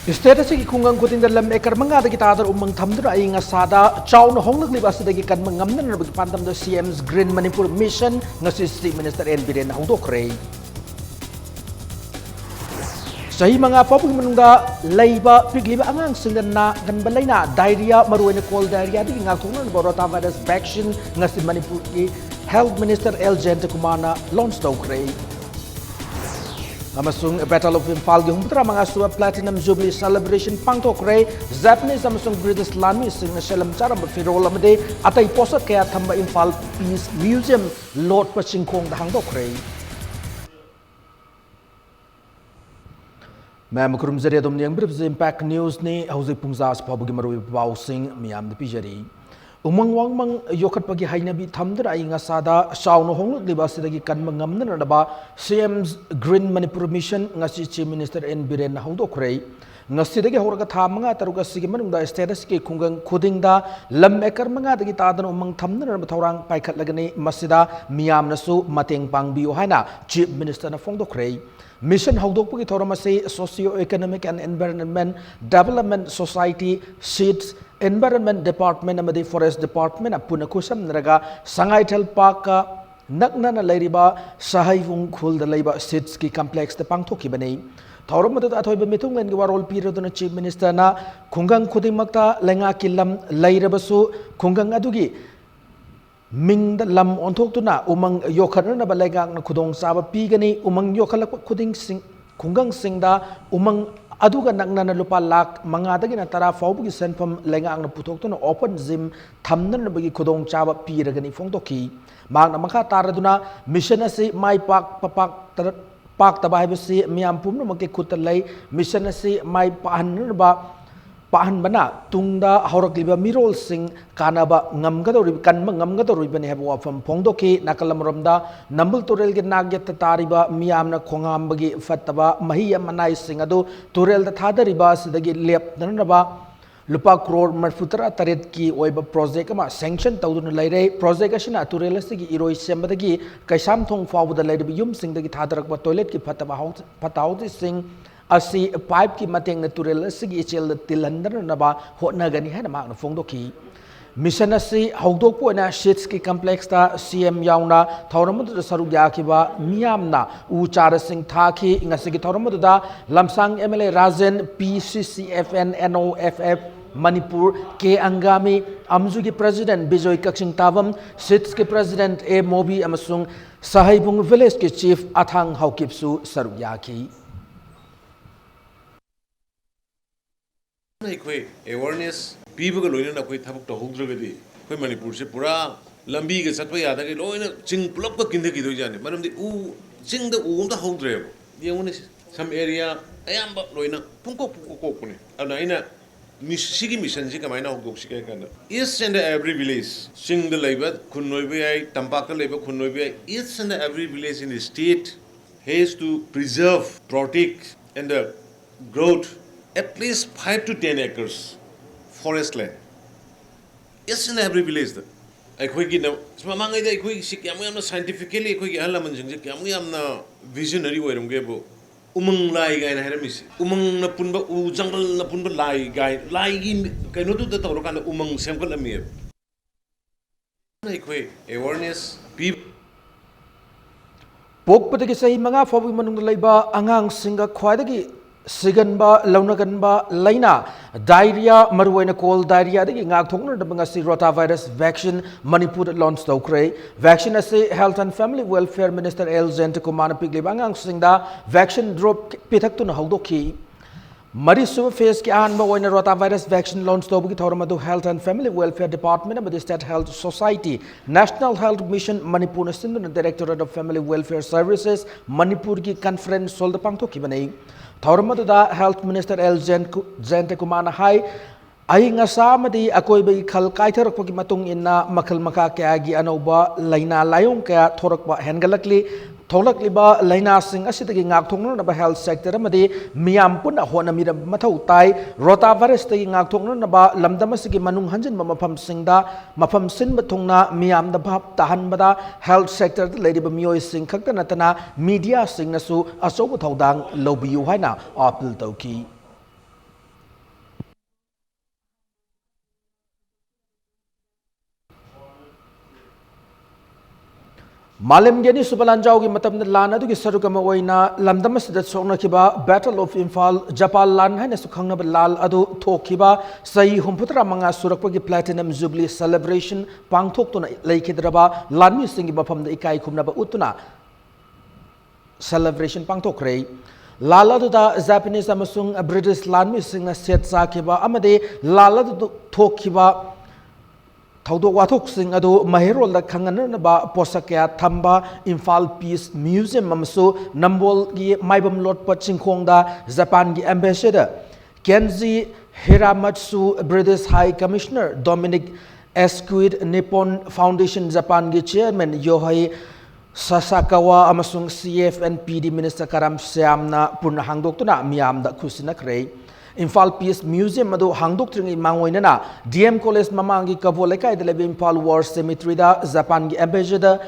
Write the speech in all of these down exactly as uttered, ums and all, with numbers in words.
State ꯑꯁꯤꯒꯤ ꯈꯨꯡꯒꯪ ꯈꯨꯗꯤꯡꯗ ꯂꯝ ꯑꯦꯀꯔ ꯃꯉꯥꯗꯒꯤ ꯇꯥꯗꯅ ꯎꯃꯪ ꯊꯝꯗꯨꯅ ꯑꯏꯪ ꯑꯁꯥꯗ ꯆꯥꯎꯅ ꯍꯣꯡꯂꯛꯂꯤꯕ ꯑꯁꯤꯗꯒꯤ ꯀꯟꯕ ꯉꯝꯅꯅꯕꯒꯤ ꯄꯥꯟꯗꯝꯗ CM's Green Manipur Mission ꯉꯁꯤ Chief Minister N Biren ꯍꯧꯗꯣꯛꯈ꯭ꯔꯦ꯫ ꯆꯍꯤ ꯃꯉꯥ ꯐꯥꯎꯕꯒꯤ ꯃꯅꯨꯡꯗ ꯂꯩꯕ ꯄꯤꯛꯂꯤꯕ ꯑꯉꯥꯡꯁꯤꯡꯗ ꯅꯥꯒꯟꯕ ꯂꯥꯏꯅꯥ diarrhea, ꯃꯔꯨꯑꯣꯏꯅ cold diarrheaꯗꯒꯤ ꯉꯥꯛꯊꯣꯛꯅꯅꯕ rotavirus vaccine ꯉꯁꯤ ꯃꯅꯤꯄꯨꯔꯒꯤ Health Minister L Jayantakumarꯅ launch ꯇꯧꯈ꯭ꯔꯦ꯫ ꯑꯃꯁꯨꯡ Battle of Imphalꯒꯤ ꯍꯨꯝꯐꯨꯇꯔꯥ ꯃꯉꯥ ꯁꯨꯕ Platinum Jubilee celebration ꯄꯥꯡꯊꯣꯛꯈ꯭ꯔꯦ꯫ Japanese ꯑꯃꯁꯨꯡ British ꯂꯥꯟꯃꯤꯁꯤꯡꯅ ꯁꯦꯠꯂꯝ ꯆꯥꯔꯝꯕ ꯐꯤꯔꯣꯜ ꯑꯃꯗꯤ ꯑꯇꯩ ꯄꯣꯠꯁꯛ ꯀꯌꯥ ꯊꯝꯕ Imphal Peace Museum ꯂꯣꯠꯄ ꯆꯤꯡꯈꯣꯡꯗ ꯍꯥꯡꯗꯣꯛꯈ꯭ꯔꯦ꯫ ꯃꯌꯥꯝ ꯈꯨꯔꯨꯝꯖꯔꯤ, ꯑꯗꯣꯝꯅ ꯌꯦꯡꯕꯤꯔꯤꯕꯁꯤ Impact Newsꯅꯤ꯫ ꯍꯧꯖꯤꯛ ꯄꯨꯡ ꯖꯥ ꯐꯥꯎꯕꯒꯤ ꯃꯔꯨꯑꯣꯏꯕ ꯄꯥꯎꯁꯤꯡ ꯃꯤꯌꯥꯝꯗ ꯄꯤꯖꯔꯤ꯫ ꯎꯃꯪ ꯋꯥꯃꯪ ꯌꯣꯛꯈꯠꯄꯒꯤ ꯍꯩꯅꯕꯤ ꯊꯝꯗꯨꯅ ꯑꯏꯪ ꯑꯁꯥꯗ ꯆꯥꯎꯅ ꯍꯣꯡꯂꯛꯂꯤꯕ ꯑꯁꯤꯗꯒꯤ ꯀꯟꯕ ꯉꯝꯅꯅꯕ CM's Green Manipur Mission ꯉꯁꯤ Chief Minister N Birenꯅ ꯍꯧꯗꯣꯛꯈ꯭ꯔꯦ꯫ ꯉꯁꯤꯗꯒꯤ ꯍꯧꯔꯒ ꯊꯥ ꯃꯉꯥ ꯇꯔꯨꯛ ꯑꯁꯤꯒꯤ ꯃꯅꯨꯡꯗ state ꯑꯁꯤꯒꯤ ꯈꯨꯡꯒꯪ ꯈꯨꯗꯤꯡꯗ ꯂꯝ ꯑꯦꯀꯔ ꯃꯉꯥꯗꯒꯤ ꯇꯥꯗꯅ ꯎꯃꯪ ꯊꯝꯅꯅꯕ ꯊꯧꯔꯥꯡ ꯄꯥꯏꯈꯠꯂꯒꯅꯤ꯫ ꯃꯁꯤꯗ ꯃꯤꯌꯥꯝꯅꯁꯨ ꯃꯇꯦꯡ ꯄꯥꯡꯕꯤꯌꯨ ꯍꯥꯏꯅ Chief Ministerꯅ ꯐꯣꯡꯗꯣꯛꯈ꯭ꯔꯦ꯫ Mission ꯍꯧꯗꯣꯛꯄꯒꯤ ꯊꯧꯔꯝ ꯑꯁꯤ Socio Economic and Environment Development Society, SEEDS, Environment Department ꯑꯃꯗꯤ Forest Departmentꯅ ꯄꯨꯟꯅ ꯈꯨꯠꯁꯝꯅꯔꯒ ꯁꯉꯥꯏꯊꯦꯜ Parkꯀ ꯅꯛꯅꯅ ꯂꯩꯔꯤꯕ ꯁꯍꯩꯕꯨꯡ ꯈꯨꯜꯗ ꯂꯩꯕ SEEDSꯀꯤ complexꯇ ꯄꯥꯡꯊꯣꯛꯈꯤꯕꯅꯤ꯫ ꯊꯧꯔꯝ ꯑꯗꯨꯗ ꯑꯊꯣꯏꯕ ꯃꯤꯊꯨꯡꯂꯦꯟꯒꯤ ꯋꯥꯔꯣꯜ ꯄꯤꯔꯗꯨꯅ Chief Ministerꯅ ꯈꯨꯡꯒꯪ ꯈꯨꯗꯤꯡꯃꯛꯇ ꯂꯩꯉꯥꯛꯀꯤ ꯂꯝ ꯂꯩꯔꯕꯁꯨ ꯈꯨꯡꯒꯪ ꯑꯗꯨꯒꯤ ꯃꯤꯡꯗ ꯂꯝ ꯑꯣꯟꯊꯣꯛꯇꯨꯅ ꯎꯃꯪ ꯌꯣꯛꯈꯠꯅꯅꯕ ꯂꯩꯉꯥꯛꯅ ꯈꯨꯗꯣꯡꯆꯥꯕ ꯄꯤꯒꯅꯤ꯫ ꯎꯃꯪ ꯌꯣꯛꯈꯠꯂꯛꯄ ꯈꯨꯗꯤꯡꯁꯤꯡ, ꯈꯨꯡꯒꯪꯁꯤꯡꯗ ꯎꯃꯪ ꯑꯗꯨꯒ ꯅꯛꯅꯅ ꯂꯨꯄꯥ ꯂꯥꯈ ꯃꯉꯥꯗꯒꯤꯅ ꯇꯔꯥ ꯐꯥꯎꯕꯒꯤ ꯁꯦꯟꯐꯝ ꯂꯩꯉꯥꯛꯅ ꯄꯨꯊꯣꯛꯇꯨꯅ open gym ꯊꯝꯅꯅꯕꯒꯤ ꯈꯨꯗꯣꯡꯆꯥꯕ ꯄꯤꯔꯒꯅꯤ ꯐꯣꯡꯗꯣꯛꯈꯤ꯫ ꯃꯍꯥꯛꯅ ꯃꯈꯥ ꯇꯥꯔꯗꯨꯅ, mission ꯑꯁꯤ ꯃꯥꯏ ꯄꯥꯛꯄ ꯄꯥꯛꯇ-, ꯄꯥꯛꯇꯕ ꯍꯥꯏꯕꯁꯤ ꯃꯤꯌꯥꯝ ꯄꯨꯝꯅꯃꯛꯀꯤ ꯈꯨꯠꯇ ꯂꯩ꯫ Mission ꯑꯁꯤ ꯃꯥꯏ ꯄꯥꯛꯍꯟꯅꯕ, ꯄꯥꯛꯍꯟꯕꯅ ꯇꯨꯡꯗ ꯍꯧꯔꯛꯂꯤꯕ ꯃꯤꯔꯣꯜꯁꯤꯡ ꯀꯥꯟꯅꯕ ꯉꯝꯒꯗꯧꯔꯤꯕ, ꯀꯟꯕ ꯉꯝꯒꯗꯧꯔꯤꯕꯅꯤ ꯍꯥꯏꯕ ꯋꯥꯐꯝ ꯐꯣꯡꯗꯣꯛꯈꯤ꯫ ꯅꯥꯀꯜ ꯑꯃꯔꯣꯝꯗ, ꯅꯝꯕꯨꯜ ꯇꯨꯔꯦꯜꯒꯤ ꯅꯥꯛ ꯌꯦꯠꯇ ꯇꯥꯔꯤꯕ ꯃꯤꯌꯥꯝꯅ ꯈꯣꯡꯍꯥꯝꯕꯒꯤ ꯐꯠꯇꯕ ꯃꯍꯤ ꯃꯅꯥꯏꯁꯤꯡ ꯑꯗꯨ ꯇꯨꯔꯦꯜꯗ ꯊꯥꯗꯔꯤꯕ ꯑꯁꯤꯗꯒꯤ ꯂꯦꯞꯅꯅꯕ ꯂꯨꯄꯥ ꯀ꯭ꯔꯣꯔ ꯃꯔꯤꯐꯨꯇꯔꯥ ꯇꯔꯦꯠꯀꯤ ꯑꯣꯏꯕ project ꯑꯃ sanction ꯇꯧꯗꯨꯅ ꯂꯩꯔꯦ꯫ Project ꯑꯁꯤꯅ ꯇꯨꯔꯦꯜ ꯑꯁꯤꯒꯤ ꯏꯔꯣꯏ ꯁꯦꯝꯕꯗꯒꯤ ꯀꯩꯁꯥꯝꯊꯣꯡ ꯐꯥꯎꯕꯗ ꯂꯩꯔꯤꯕ ꯌꯨꯝꯁꯤꯡꯗꯒꯤ ꯊꯥꯗꯔꯛꯄ toiletꯀꯤ ꯐꯠꯇꯕ ꯍꯥꯎ-, ꯐꯠꯇ ꯍꯥꯎꯗꯤꯁꯤꯡ ꯑꯁꯤ ꯄꯥꯏꯞꯀꯤ ꯃꯇꯦꯡꯅ ꯇꯨꯔꯦꯜ ꯑꯁꯤꯒꯤ ꯏꯆꯦꯜꯗ ꯇꯤꯜꯍꯟꯗꯅꯕ ꯍꯣꯠꯅꯒꯅꯤ ꯍꯥꯏꯅ ꯃꯍꯥꯛꯅ ꯐꯣꯡꯗꯣꯛꯈꯤ꯫ ꯃꯤꯁꯟ ꯑꯁꯤ ꯍꯧꯗꯣꯛꯄ ꯑꯣꯏꯅ ꯁꯤꯠꯁꯀꯤ ꯀꯝꯄ꯭ꯂꯦꯛꯁꯇ ꯁꯤ ꯑꯦꯝ ꯌꯥꯎꯅ ꯊꯧꯔꯝ ꯑꯗꯨꯗ ꯁꯔꯨꯛ ꯌꯥꯈꯤꯕ ꯃꯤꯌꯥꯝꯅ ꯎ ꯆꯥꯔꯥꯁꯤꯡ ꯊꯥꯈꯤ꯫ ꯉꯁꯤꯒꯤ ꯊꯧꯔꯝ ꯑꯗꯨꯗ ꯂꯝꯁꯥꯡ ꯑꯦꯝ ꯑꯦꯜ ꯑꯦ ꯔꯥꯖꯦꯟ, ꯄꯤ ꯁꯤ C F and, N O F F Manipur, K Angami, ꯑꯝꯖꯨꯒꯤ president Bijoy Kakching ꯇꯥꯕꯝ, ꯁꯤꯠꯁꯀꯤ president A movie ꯑꯃꯁꯨꯡ ꯁꯍꯩꯕꯨꯡ ꯚꯤꯂꯦꯖꯀꯤ ꯆꯤꯐ ꯑꯊꯥꯡ ꯍꯥꯎꯀꯤꯞꯁꯨ ꯁꯔꯨꯛ ꯌꯥꯈꯤ꯫ ꯑꯩꯈꯣꯏ ꯑꯦꯋꯥꯔꯅꯦꯁ ꯄꯤꯕꯒ ꯂꯣꯏꯅꯅ ꯑꯩꯈꯣꯏ ꯊꯕꯛ ꯇꯧꯍꯧꯗ꯭ꯔꯒꯗꯤ ꯑꯩꯈꯣꯏ ꯃꯅꯤꯄꯨꯔꯁꯦ ꯄꯨꯔꯥ ꯂꯝꯕꯤꯒ ꯆꯠꯄ ꯌꯥꯗꯒꯩ ꯂꯣꯏꯅ ꯆꯤꯡ ꯄꯨꯂꯞꯀ ꯀꯤꯟꯊꯈꯤꯗꯣꯏꯖꯥꯠꯅꯤ꯫ ꯃꯔꯝꯗꯤ ꯎ, ꯆꯤꯡꯗ ꯎ ꯑꯝꯇ ꯍꯧꯗ꯭ꯔꯦꯕ꯫ ꯌꯦꯡꯉꯨꯅꯦ, some area ꯑꯌꯥꯝꯕ ꯂꯣꯏꯅ ꯄꯨꯡꯀꯣꯛ ꯄꯨꯡꯀꯣꯛ ꯀꯣꯛꯄꯅꯦ꯫ ꯑꯗꯨꯅ ꯑꯩꯅ ꯃꯤꯁ-, ꯁꯤꯒꯤ ꯃꯤꯁꯟꯁꯤ ꯀꯃꯥꯏꯅ ꯍꯧꯗꯣꯛꯁꯤꯒꯦ ꯍꯥꯏ ꯀꯥꯟꯗ, each and every village, ꯆꯤꯡꯗ ꯂꯩꯕ ꯈꯨꯟ ꯑꯣꯏꯕ ꯌꯥꯏ, ꯇꯝꯄꯥꯛꯇ ꯂꯩꯕ ꯈꯨꯟ ꯑꯣꯏꯕ ꯌꯥꯏ, each and every village in the state has to preserve, protect and the growth at least five to ten acres forest land. Each and every village ꯗ꯫ ꯑꯩꯈꯣꯏꯒꯤꯅ ꯃꯃꯥꯡꯉꯩꯗ ꯑꯩꯈꯣꯏꯒꯤ ꯁꯤ ꯀꯌꯥꯃꯨꯛ ꯌꯥꯝꯅ scientifically ꯑꯩꯈꯣꯏꯒꯤ ꯑꯍꯜ ꯂꯃꯟꯁꯤꯡꯁꯦ ꯀꯌꯥꯃꯨꯛ ꯌꯥꯝꯅ visionary ꯑꯣꯏꯔꯝꯒꯦꯕꯨ꯫ ꯎꯃꯪ ꯂꯥꯏ ꯀꯥꯏꯅ ꯍꯥꯏꯔꯝꯃꯤꯁꯦ, ꯎꯃꯪꯅ ꯄꯨꯟꯕ, ꯎ ꯖꯪꯒꯜꯅ ꯄꯨꯟꯕ ꯂꯥꯏ ꯀꯥꯏ, ꯂꯥꯏꯒꯤ ꯀꯩꯅꯣꯗꯨꯗ ꯇꯧꯔꯀꯥꯟꯗ ꯎꯃꯪ ꯁꯦꯝꯒꯠꯂꯝꯃꯤꯑꯕ꯫ ꯑꯩꯈꯣꯏ ꯑꯦꯋꯥꯔꯅꯦꯁ ꯄꯤ꯫ ꯄꯣꯛꯄꯗꯒꯤ ꯆꯍꯤ ꯃꯉꯥ ꯐꯥꯎꯕꯒꯤ ꯃꯅꯨꯡꯗ ꯂꯩꯕ ꯑꯉꯥꯡꯁꯤꯡꯒ ꯈ꯭ꯋꯥꯏꯗꯒꯤ ꯁꯤꯒꯟꯕ, ꯂꯧꯅꯒꯟꯕ ꯂꯥꯏꯅꯥ ꯗꯥꯏꯔꯤꯌꯥ, ꯃꯔꯨꯑꯣꯏꯅ ꯀꯣꯜ ꯗꯥꯏꯔꯤꯌꯥꯗꯒꯤ ꯉꯥꯛꯊꯣꯛꯅꯅꯕ ꯉꯁꯤ ꯔꯣꯇꯥ ꯚꯥꯏꯔꯁ ꯚꯦꯛꯁꯤꯟ ꯃꯅꯤꯄꯨꯔꯗ ꯂꯣꯟꯆ ꯇꯧꯈ꯭ꯔꯦ꯫ ꯚꯦꯛꯁꯤꯟ ꯑꯁꯤ Health and Family Welfare Minister L ꯖꯌꯟꯇꯀꯨꯃꯥꯔꯅ ꯄꯤꯛꯂꯤꯕ ꯑꯉꯥꯡꯁꯤꯡꯗ ꯚꯦꯛꯁꯤꯟ ꯗ꯭ꯔꯣꯞ ꯄꯤꯊꯛꯇꯨꯅ ꯍꯧꯗꯣꯛꯈꯤ꯫ ꯃꯔꯤꯁꯨꯕ ꯐꯦꯖꯀꯤ ꯑꯍꯥꯟꯕ ꯑꯣꯏꯅ ꯔꯣꯇꯥ ꯚꯥꯏꯔꯁ ꯚꯦꯛꯁꯤꯟ ꯂꯣꯟꯆ ꯇꯧꯕꯒꯤ ꯊꯧꯔꯝ ꯑꯗꯨ Health and Family Welfare Department ꯑꯃꯗꯤ State Health Society, National Health Mission ꯃꯅꯤꯄꯨꯔꯅ ꯁꯤꯟꯗꯨꯅ Directorate of Family Welfare Services ꯃꯅꯤꯄꯨꯔꯒꯤ conference hall ꯗ ꯄꯥꯡꯊꯣꯛꯈꯤꯕꯅꯤ꯫ ꯊꯧꯔꯝ ꯑꯗꯨꯗ Health Minister ꯑꯦꯜ ꯖꯌꯟ-, ꯖꯌꯟꯇꯀꯨꯃꯥꯔꯅ ꯍꯥꯏ, ꯑꯏꯪ ꯑꯁꯥ ꯑꯃꯗꯤ ꯑꯀꯣꯏꯕꯒꯤ ꯈꯜ ꯀꯥꯏꯊꯔꯛꯄꯒꯤ ꯃꯇꯨꯡ ꯏꯟꯅ ꯃꯈꯜ ꯃꯈꯥ ꯀꯌꯥꯒꯤ ꯑꯅꯧꯕ ꯂꯥꯏꯅꯥ ꯂꯥꯏꯑꯣꯡ ꯀꯌꯥ ꯊꯣꯔꯛꯄ ꯍꯦꯟꯒꯠꯂꯛꯂꯤ꯫ ꯊꯣꯛꯂꯛꯂꯤꯕ ꯂꯥꯏꯅꯥꯁꯤꯡ ꯑꯁꯤꯗꯒꯤ ꯉꯥꯛꯊꯣꯛꯅꯅꯕ health sector ꯑꯃꯗꯤ ꯃꯤꯌꯥꯝ ꯄꯨꯟꯅ ꯍꯣꯠꯅꯃꯤꯟꯅꯕ ꯃꯊꯧ ꯇꯥꯏ꯫ Rotavirus ꯇꯒꯤ ꯉꯥꯛꯊꯣꯛꯅꯅꯕ ꯂꯝꯗꯝ ꯑꯁꯤꯒꯤ ꯃꯅꯨꯡ ꯍꯟꯖꯤꯟꯕ ꯃꯐꯝꯁꯤꯡꯗ ꯃꯐꯝ ꯁꯤꯟꯕ ꯊꯨꯡꯅ ꯃꯤꯌꯥꯝꯗ ꯚꯥꯞ ꯇꯥꯍꯟꯕꯗ health sector ꯗ ꯂꯩꯔꯤꯕ ꯃꯤꯑꯣꯏꯁꯤꯡ ꯈꯛꯇ ꯅꯠꯇꯅ media ꯁꯤꯡꯅꯁꯨ ꯑꯆꯧꯕ ꯊꯧꯗꯥꯡ ꯂꯧꯕꯤꯌꯨ ꯍꯥꯏꯅ appeal ꯇꯧꯈꯤ꯫ ꯃꯥꯂꯦꯝꯒꯤ ꯑꯅꯤꯁꯨꯕ ꯂꯥꯟꯖꯥꯎꯒꯤ ꯃꯇꯝꯗ ꯂꯥꯟ ꯑꯗꯨꯒꯤ ꯁꯔꯨꯛ ꯑꯃ ꯑꯣꯏꯅ ꯂꯝꯗꯝ ꯑꯁꯤꯗ ꯁꯣꯛꯅꯈꯤꯕ Battle of Imphal, ꯖꯄꯥꯟ ꯂꯥꯟ ꯍꯥꯏꯅꯁꯨ ꯈꯪꯅꯕ ꯂꯥꯟ ꯑꯗꯨ ꯊꯣꯛꯈꯤꯕ ꯆꯍꯤ ꯍꯨꯝꯐꯨꯇꯔꯥ ꯃꯉꯥ ꯁꯨꯔꯛꯄꯒꯤ Platinum Jubilee celebration ꯄꯥꯡꯊꯣꯛꯇꯨꯅ ꯂꯩꯈꯤꯗ꯭ꯔꯕ ꯂꯥꯟꯃꯤꯁꯤꯡꯒꯤ ꯃꯐꯝꯗ ꯏꯀꯥꯏ ꯈꯨꯝꯅꯕ ꯎꯠꯇꯨꯅ celebration ꯄꯥꯡꯊꯣꯛꯈ꯭ꯔꯦ꯫ ꯂꯥꯟ ꯑꯗꯨꯗ Japanese ꯑꯃꯁꯨꯡ British ꯂꯥꯟꯃꯤꯁꯤꯡꯅ ꯁꯦꯠ ꯆꯥꯈꯤꯕ ꯑꯃꯗꯤ ꯂꯥꯟ ꯑꯗꯨ ꯊꯣꯛꯈꯤꯕ ꯊꯧꯗꯣꯛ ꯋꯥꯊꯣꯛꯁꯤꯡ ꯑꯗꯨ ꯃꯍꯩꯔꯣꯜꯗ ꯈꯪꯍꯟꯅꯅꯕ ꯄꯣꯠꯁꯛ ꯀꯌꯥ ꯊꯝꯕ ꯏꯝꯐꯥꯜ Peace Museum ꯑꯃꯁꯨ ꯅꯝꯕꯣꯜꯒꯤ ꯃꯥꯏꯕꯝ ꯂꯣꯠꯄ ꯆꯤꯡꯈꯣꯡꯗ ꯖꯄꯥꯟꯒꯤ ambassador Kenji Hiramatsu, British High Commissioner Dominic Asquith, Nippon Foundation ꯖꯄꯥꯟꯒꯤ chairman Yohei Sasakawa ꯑꯃꯁꯨꯡ C F and P D minister ꯀꯔꯝ ꯁ꯭ꯌꯥꯝꯅ ꯄꯨꯟꯅ ꯍꯥꯡꯗꯣꯛꯇꯨꯅ ꯃꯤꯌꯥꯝꯗ ꯈꯨꯠꯁꯤꯟꯅꯈ꯭ꯔꯦ꯫ ꯏꯝꯐꯥꯜ Peace Museum ꯑꯗꯨ ꯍꯥꯡꯗꯣꯛꯇ꯭ꯔꯤꯉꯩ ꯃꯥꯡꯑꯣꯏꯅꯅ D M College ꯃꯃꯥꯡꯒꯤ ꯀꯕꯣ ꯂꯩꯀꯥꯏꯗ ꯂꯩꯕ ꯏꯝꯐꯥꯜ War Cemetery ꯗ ꯖꯄꯥꯟꯒꯤ ambassador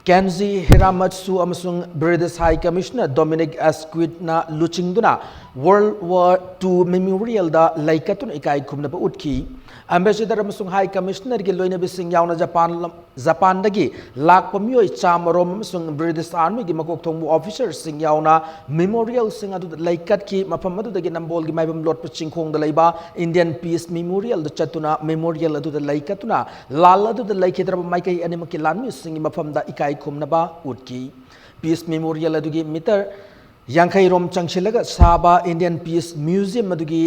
Kenji Hiramatsu ꯑꯃꯁꯨꯡ British High Commissioner Dominic Asquith ꯅ ꯂꯨꯆꯤꯡꯗꯨꯅ World War Two Memorial ꯗ ꯂꯩ ꯀꯠꯇꯨꯅ ꯏꯀꯥꯏ ꯈꯨꯝꯅꯕ ꯎꯠꯈꯤ꯫ Ambassador ꯑꯃꯁꯨꯡ High Commissioner ꯒꯤ ꯂꯣꯏꯅꯕꯤꯁꯤꯡ ꯌꯥꯎꯅ ꯖꯄꯥꯟ ꯂꯝ-, ꯖꯄꯥꯟꯗꯒꯤ ꯂꯥꯛꯄ ꯃꯤꯑꯣꯏ ꯆꯥꯃꯔꯣꯝ ꯑꯃꯁꯨꯡ British Army ꯒꯤ ꯃꯀꯣꯛ ꯊꯣꯡꯕ officer ꯁꯤꯡ ꯌꯥꯎꯅ memorial ꯁꯤꯡ ꯑꯗꯨꯗ ꯂꯩ ꯀꯠꯈꯤ꯫ ꯃꯐꯝ ꯑꯗꯨꯗꯒꯤ ꯅꯝꯕꯣꯜꯒꯤ ꯃꯥꯏꯕꯝ ꯂꯣꯠꯄ ꯆꯤꯡꯈꯣꯡꯗ ꯂꯩꯕ Indian Peace Memorial ꯗ ꯆꯠꯇꯨꯅ memorial ꯑꯗꯨꯗ ꯂꯩ ꯀꯠꯇꯨꯅ ꯂꯥꯟ ꯑꯗꯨꯗ ꯂꯩꯈꯤꯗ꯭ꯔꯕ ꯃꯥꯏꯀꯩ ꯑꯅꯤꯃꯛꯀꯤ ꯂꯥꯟꯃꯤꯁꯤꯡꯒꯤ ꯃꯐꯝꯗ ꯏꯀꯥꯏ ꯈꯨꯝꯅꯕ ꯎꯠꯈꯤ꯫ Peace Memorial ꯑꯗꯨꯒꯤ meter ꯌꯥꯡꯈꯩ ꯔꯣꯝ ꯆꯪꯁꯤꯜꯂꯒ ꯁꯥꯕ Indian Peace Museum ꯑꯗꯨꯒꯤ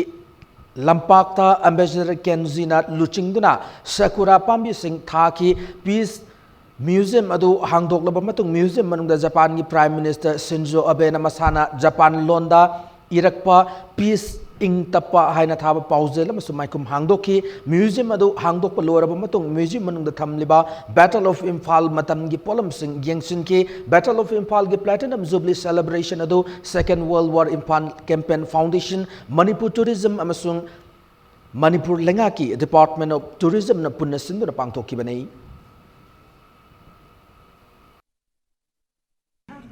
ꯂꯝꯄꯥꯛꯇ ambassador Kenji ꯅ ꯂꯨꯆꯤꯡꯗꯨꯅ sakura ꯄꯥꯝꯕꯤꯁꯤꯡ ꯊꯥꯈꯤ꯫ Peace Museum ꯑꯗꯨ ꯍꯥꯡꯗꯣꯛꯂꯕ ꯃꯇꯨꯡ, museum ꯃꯅꯨꯡꯗ ꯖꯄꯥꯟꯒꯤ Prime Minister Shinzo Abe ꯅ ꯃꯁꯥꯅ ꯖꯄꯥꯟ ꯂꯣꯟꯗ ꯏꯔꯛꯄ Peace ꯏꯪ ꯇꯞꯄ ꯍꯥꯏꯅ ꯊꯥꯕ ꯄꯥꯎꯖꯦꯜ ꯑꯃꯁꯨ ꯃꯥꯏꯈꯨꯝ ꯍꯥꯡꯗꯣꯛꯈꯤ꯫ Museum ꯑꯗꯨ ꯍꯥꯡꯗꯣꯛꯄ ꯂꯣꯏꯔꯕ ꯃꯇꯨꯡ museum ꯃꯅꯨꯡꯗ ꯊꯝꯂꯤꯕ Battle of Imphal ꯃꯇꯝꯒꯤ ꯄꯣꯠꯂꯝꯁꯤꯡ ꯌꯦꯡꯁꯤꯟꯈꯤ꯫ Battle of Imphal ꯒꯤ Platinum Jubilee celebration ꯑꯗꯨ Second World War Imphal Campaign Foundation, Manipur Tourism ꯑꯃꯁꯨꯡ ꯃꯅꯤꯄꯨꯔ ꯂꯩꯉꯥꯛꯀꯤ Department of Tourism ꯅ ꯄꯨꯟꯅ ꯁꯤꯟꯗꯨꯅ ꯄꯥꯡꯊꯣꯛꯈꯤꯕꯅꯤ꯫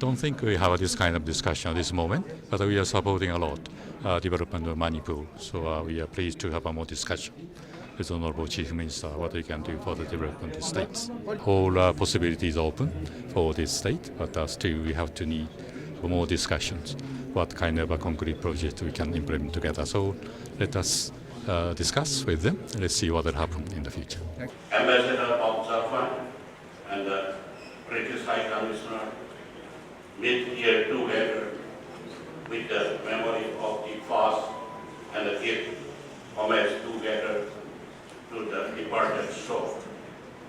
Don't think we have this kind of discussion at this moment, but we are supporting a lot uh, development of Manipur. So uh, we are pleased to have a more discussion with Honorable Chief Minister what we can do for the development of states. All uh, possibilities are open for this state, but uh, still we have to need more discussions what kind of a concrete project we can implement together. So let us uh, discuss with them. Let's see what will happen in the future. Ambassador of Japan and the British High Commissioner meet here together with the memory of the past and give homage together to the departed soul.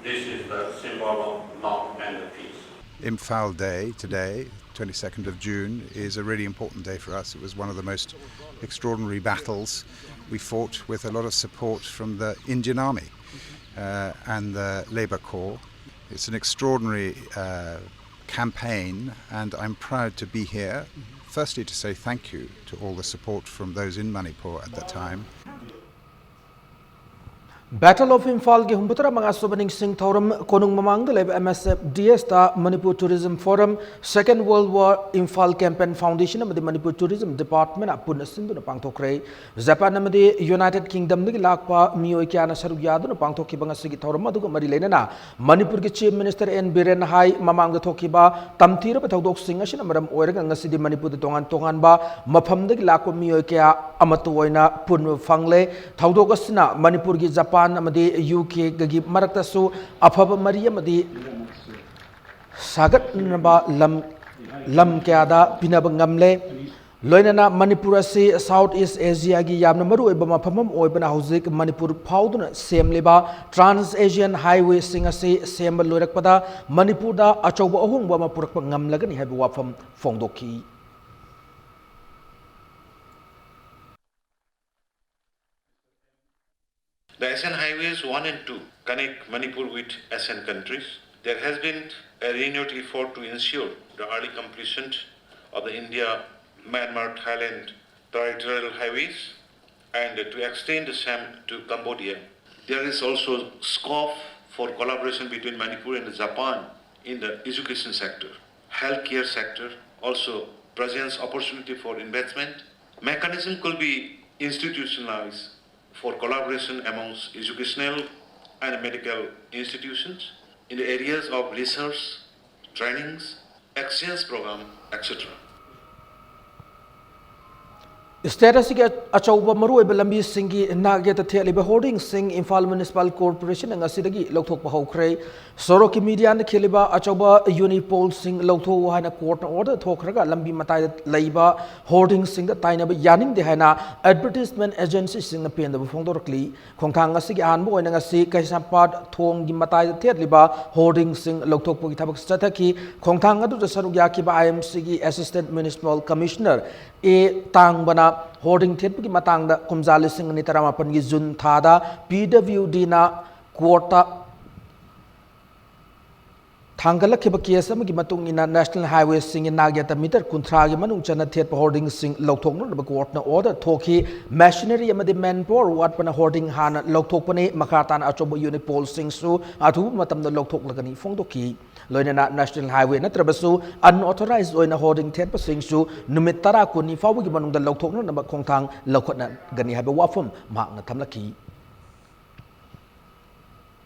This is the symbol of love and peace. Imphal Day today, twenty-second of June, is a really important day for us. It was one of the most extraordinary battles. We fought with a lot of support from the Indian Army uh, and the Labour Corps. It's an extraordinary uh, campaign, and I'm proud to be here. Firstly, to say thank you to all the support from those in Manipur at that time. Battle of Imphal ꯒꯤ ꯍꯨꯝꯐꯨꯇꯔꯥ ꯃꯉꯥ ꯁꯨꯕ ꯅꯤꯡꯁꯤꯡ ꯊꯧꯔꯝ ꯀꯣꯅꯨꯡ ꯃꯃꯥꯡꯗ ꯂꯩꯕ M S F D S ꯇ Manipur Tourism Forum, Second World War Imphal Campaign Foundation ꯑꯃꯗꯤ Manipur Tourism Department ꯅ ꯄꯨꯟꯅ ꯁꯤꯟꯗꯨꯅ ꯄꯥꯡꯊꯣꯛꯈ꯭ꯔꯦ꯫ ꯖꯄꯥꯟ ꯑꯃꯗꯤ United Kingdom ꯗꯒꯤ ꯂꯥꯛꯄ ꯃꯤꯑꯣꯏ ꯀꯌꯥꯅ ꯁꯔꯨꯛ ꯌꯥꯗꯨꯅ ꯄꯥꯡꯊꯣꯛꯈꯤꯕ ꯉꯁꯤꯒꯤ ꯊꯧꯔꯝ ꯑꯗꯨꯒ ꯃꯔꯤ ꯂꯩꯅꯅ ꯃꯅꯤꯄꯨꯔꯒꯤ Chief Minister N ꯕꯤꯔꯦꯟ ꯍꯥꯏ ꯃꯃꯥꯡꯗ ꯊꯣꯛꯈꯤꯕ ꯇꯝꯊꯤꯔꯕ ꯊꯧꯗꯣꯛꯁꯤꯡ ꯑꯁꯤꯅ ꯃꯔꯝ ꯑꯣꯏꯔꯒ ꯉꯁꯤꯗꯤ ꯃꯅꯤꯄꯨꯔꯗ ꯇꯣꯉꯥꯟ ꯇꯣꯉꯥꯟꯕ ꯃꯐꯝꯗꯒꯤ ꯂꯥꯛꯄ ꯃꯤꯑꯣꯏ ꯀꯌꯥ ꯑꯃꯠꯇ ꯑꯣꯏꯅ ꯄꯨꯟꯕ ꯐꯪꯂꯦ꯫ ꯊꯧꯗꯣꯛ ꯑꯁꯤꯅ ꯃꯅꯤꯄꯨꯔꯒꯤ ꯖꯄꯥꯟ ꯑꯃꯗꯤ U K ꯒꯒꯤ ꯃꯔꯛꯇꯁꯨ ꯑꯐꯕ ꯃꯔꯤ ꯑꯃꯗꯤ ꯁꯥꯒꯠꯅꯕ ꯂꯝ ꯂꯝ ꯀꯌꯥꯗ ꯄꯤꯅꯕ ꯉꯝꯂꯦ꯫ ꯂꯣꯏꯅꯅ ꯃꯅꯤꯄꯨꯔ ꯑꯁꯤ South East Asia ꯒꯤ ꯌꯥꯝꯅ ꯃꯔꯨꯑꯣꯏꯕ ꯃꯐꯝ ꯑꯃ ꯑꯣꯏꯕꯅ ꯍꯧꯖꯤꯛ ꯃꯅꯤꯄꯨꯔ ꯐꯥꯎꯗꯨꯅ ꯁꯦꯝꯂꯤꯕ Trans Asian Highway ꯁꯤꯡ ꯑꯁꯤ ꯁꯦꯝꯕ ꯂꯣꯏꯔꯛꯄꯗ ꯃꯅꯤꯄꯨꯔꯗ ꯑꯆꯧꯕ ꯑꯍꯣꯡꯕ ꯑꯃ ꯄꯨꯔꯛꯄ ꯉꯝꯂꯒꯅꯤ ꯍꯥꯏꯕ ꯋꯥꯐꯝ ꯐꯣꯡꯗꯣꯛꯈꯤ꯫ The ASEAN highways one and two connect Manipur with ASEAN countries. There has been a renewed effort to ensure the early completion of the India-Myanmar-Thailand territorial highways and to extend the same to Cambodia. There is also scope for collaboration between Manipur and Japan in the education sector. Healthcare sector also presents opportunity for investment. Mechanism could be institutionalized for collaboration amongst educational and medical institutions in the areas of research, trainings, exchange program, et cetera. State ꯑꯁꯤꯒꯤ ꯑꯆꯧꯕ ꯃꯔꯨꯑꯣꯏꯕ ꯂꯝꯕꯤꯁꯤꯡꯒꯤ ꯅꯥꯛ ꯌꯦꯠꯇ ꯊꯦꯠꯂꯤꯕ ꯍꯣꯔꯗꯤꯡꯁꯤꯡ Imphal municipal ꯀꯣꯔꯄꯣꯔꯦꯁꯟꯅ ꯉꯁꯤꯗꯒꯤ ꯂꯧꯊꯣꯛꯄ ꯍꯧꯈ꯭ꯔꯦ꯫ ꯁꯣꯔꯣꯛꯀꯤ ꯃꯤꯗꯤꯌꯥꯅ ꯈꯦꯠꯂꯤꯕ ꯑꯆꯧꯕ ꯌꯨꯅꯤꯄꯣꯜꯁꯤꯡ ꯂꯧꯊꯣꯛꯎ ꯍꯥꯏꯅ ꯀꯣꯔꯠꯅ order ꯊꯣꯛꯈ꯭ꯔꯒ ꯂꯝꯕꯤ ꯃꯇꯥꯏꯗ ꯂꯩꯕ ꯍꯣꯔꯗꯤꯡꯁꯤꯡꯗ ꯇꯥꯏꯅꯕ ꯌꯥꯅꯤꯡꯗꯦ ꯍꯥꯏꯅ ꯑꯦꯗꯚꯔꯇꯤꯁꯃꯦꯟ ꯑꯦꯖꯦꯟꯁꯤꯁꯤꯡꯅ ꯄꯦꯟꯗꯕ ꯐꯣꯡꯗꯣꯔꯛꯂꯤ꯫ ꯈꯣꯡꯊꯥꯡ ꯑꯁꯤꯒꯤ ꯑꯍꯥꯟꯕ ꯑꯣꯏꯅ ꯉꯁꯤ ꯀꯩꯁꯥꯝꯄꯥꯠ ꯊꯣꯡꯒꯤ ꯃꯇꯥꯏꯗ ꯊꯦꯠꯂꯤꯕ ꯍꯣꯔꯗꯤꯡꯁꯤꯡ ꯂꯧꯊꯣꯛꯄꯒꯤ ꯊꯕꯛ ꯆꯠꯊꯈꯤ꯫ ꯈꯣꯡꯊꯥꯡ ꯑꯗꯨꯗ ꯁꯔꯨꯛ ꯌꯥꯈꯤꯕ ꯑꯥꯏ ꯑꯦꯝ ꯁꯤꯒꯤ ꯑꯦꯁꯤꯁꯇꯦꯟꯠ ꯃ꯭ꯌꯨꯅꯤꯁꯤꯄꯥꯜ ꯀꯃꯤꯁꯅꯔ ꯑꯦ ꯇꯥꯡꯕꯅ ꯍꯣꯔꯗꯤꯡ ꯊꯦꯠꯄꯒꯤ ꯃꯇꯥꯡꯗ ꯀꯨꯝꯖꯥ ꯂꯤꯁꯤꯡ ꯑꯅꯤ ꯇꯔꯥꯃꯥꯄꯟꯒꯤ ꯖꯨꯟ ꯊꯥꯗ ꯄꯤ ꯗꯕ꯭ꯂꯤꯎ ꯗꯤꯅ ꯀꯣꯔꯠꯇ ꯊꯥꯡꯒꯠꯂꯛꯈꯤꯕ ꯀꯦꯁ ꯑꯃꯒꯤ ꯃꯇꯨꯡ ꯏꯟꯅ ꯅꯦꯁꯅꯦꯜ ꯍꯥꯏꯋꯦꯁꯤꯡꯒꯤ ꯅꯥꯛ ꯌꯦꯠꯇ ꯃꯤꯇꯔ ꯀꯨꯟꯊ꯭ꯔꯥꯒꯤ ꯃꯅꯨꯡ ꯆꯟꯅ ꯊꯦꯠꯄ ꯍꯣꯔꯗꯤꯡꯁꯤꯡ ꯂꯧꯊꯣꯛꯅꯅꯕ ꯀꯣꯔꯠꯅ ꯑꯣꯔꯗꯔ ꯊꯣꯛꯈꯤ꯫ ꯃꯦꯁꯤꯅꯔꯤ ꯑꯃꯗꯤ ꯃꯦꯟ ꯄꯥꯋꯔ ꯋꯥꯠꯄꯅ ꯍꯣꯔꯗꯤꯡ ꯍꯥꯟꯅ ꯂꯧꯊꯣꯛꯄꯅꯤ꯫ ꯃꯈꯥ ꯇꯥꯅ ꯑꯆꯧꯕ ꯌꯨꯅꯤꯄꯣꯜꯁꯤꯡꯁꯨ ꯑꯊꯨꯕ ꯃꯇꯝꯗ ꯂꯧꯊꯣꯛꯂꯒꯅꯤ ꯐꯣꯡꯗꯣꯛꯈꯤ꯫ ꯂꯣꯏꯅꯅ ꯅꯦꯁꯅꯦꯜ ꯍꯥꯏꯋꯦ ꯅꯠꯇ꯭ꯔꯕꯁꯨ ꯑꯟꯑꯣꯊꯣꯔꯥꯏꯖ ꯑꯣꯏꯅ ꯍꯣꯔꯗꯤꯡ ꯊꯦꯠꯄꯁꯤꯡꯁꯨ ꯅꯨꯃꯤꯠ ꯇꯔꯥ ꯀꯨꯟꯅꯤ ꯐꯥꯎꯕꯒꯤ ꯃꯅꯨꯡꯗ ꯂꯧꯊꯣꯛꯅꯅꯕ ꯈꯣꯡꯊꯥꯡ ꯂꯧꯈꯠꯅꯒꯅꯤ ꯍꯥꯏꯕ ꯋꯥꯐꯝ ꯃꯍꯥꯛꯅ ꯊꯝꯂꯛꯈꯤ꯫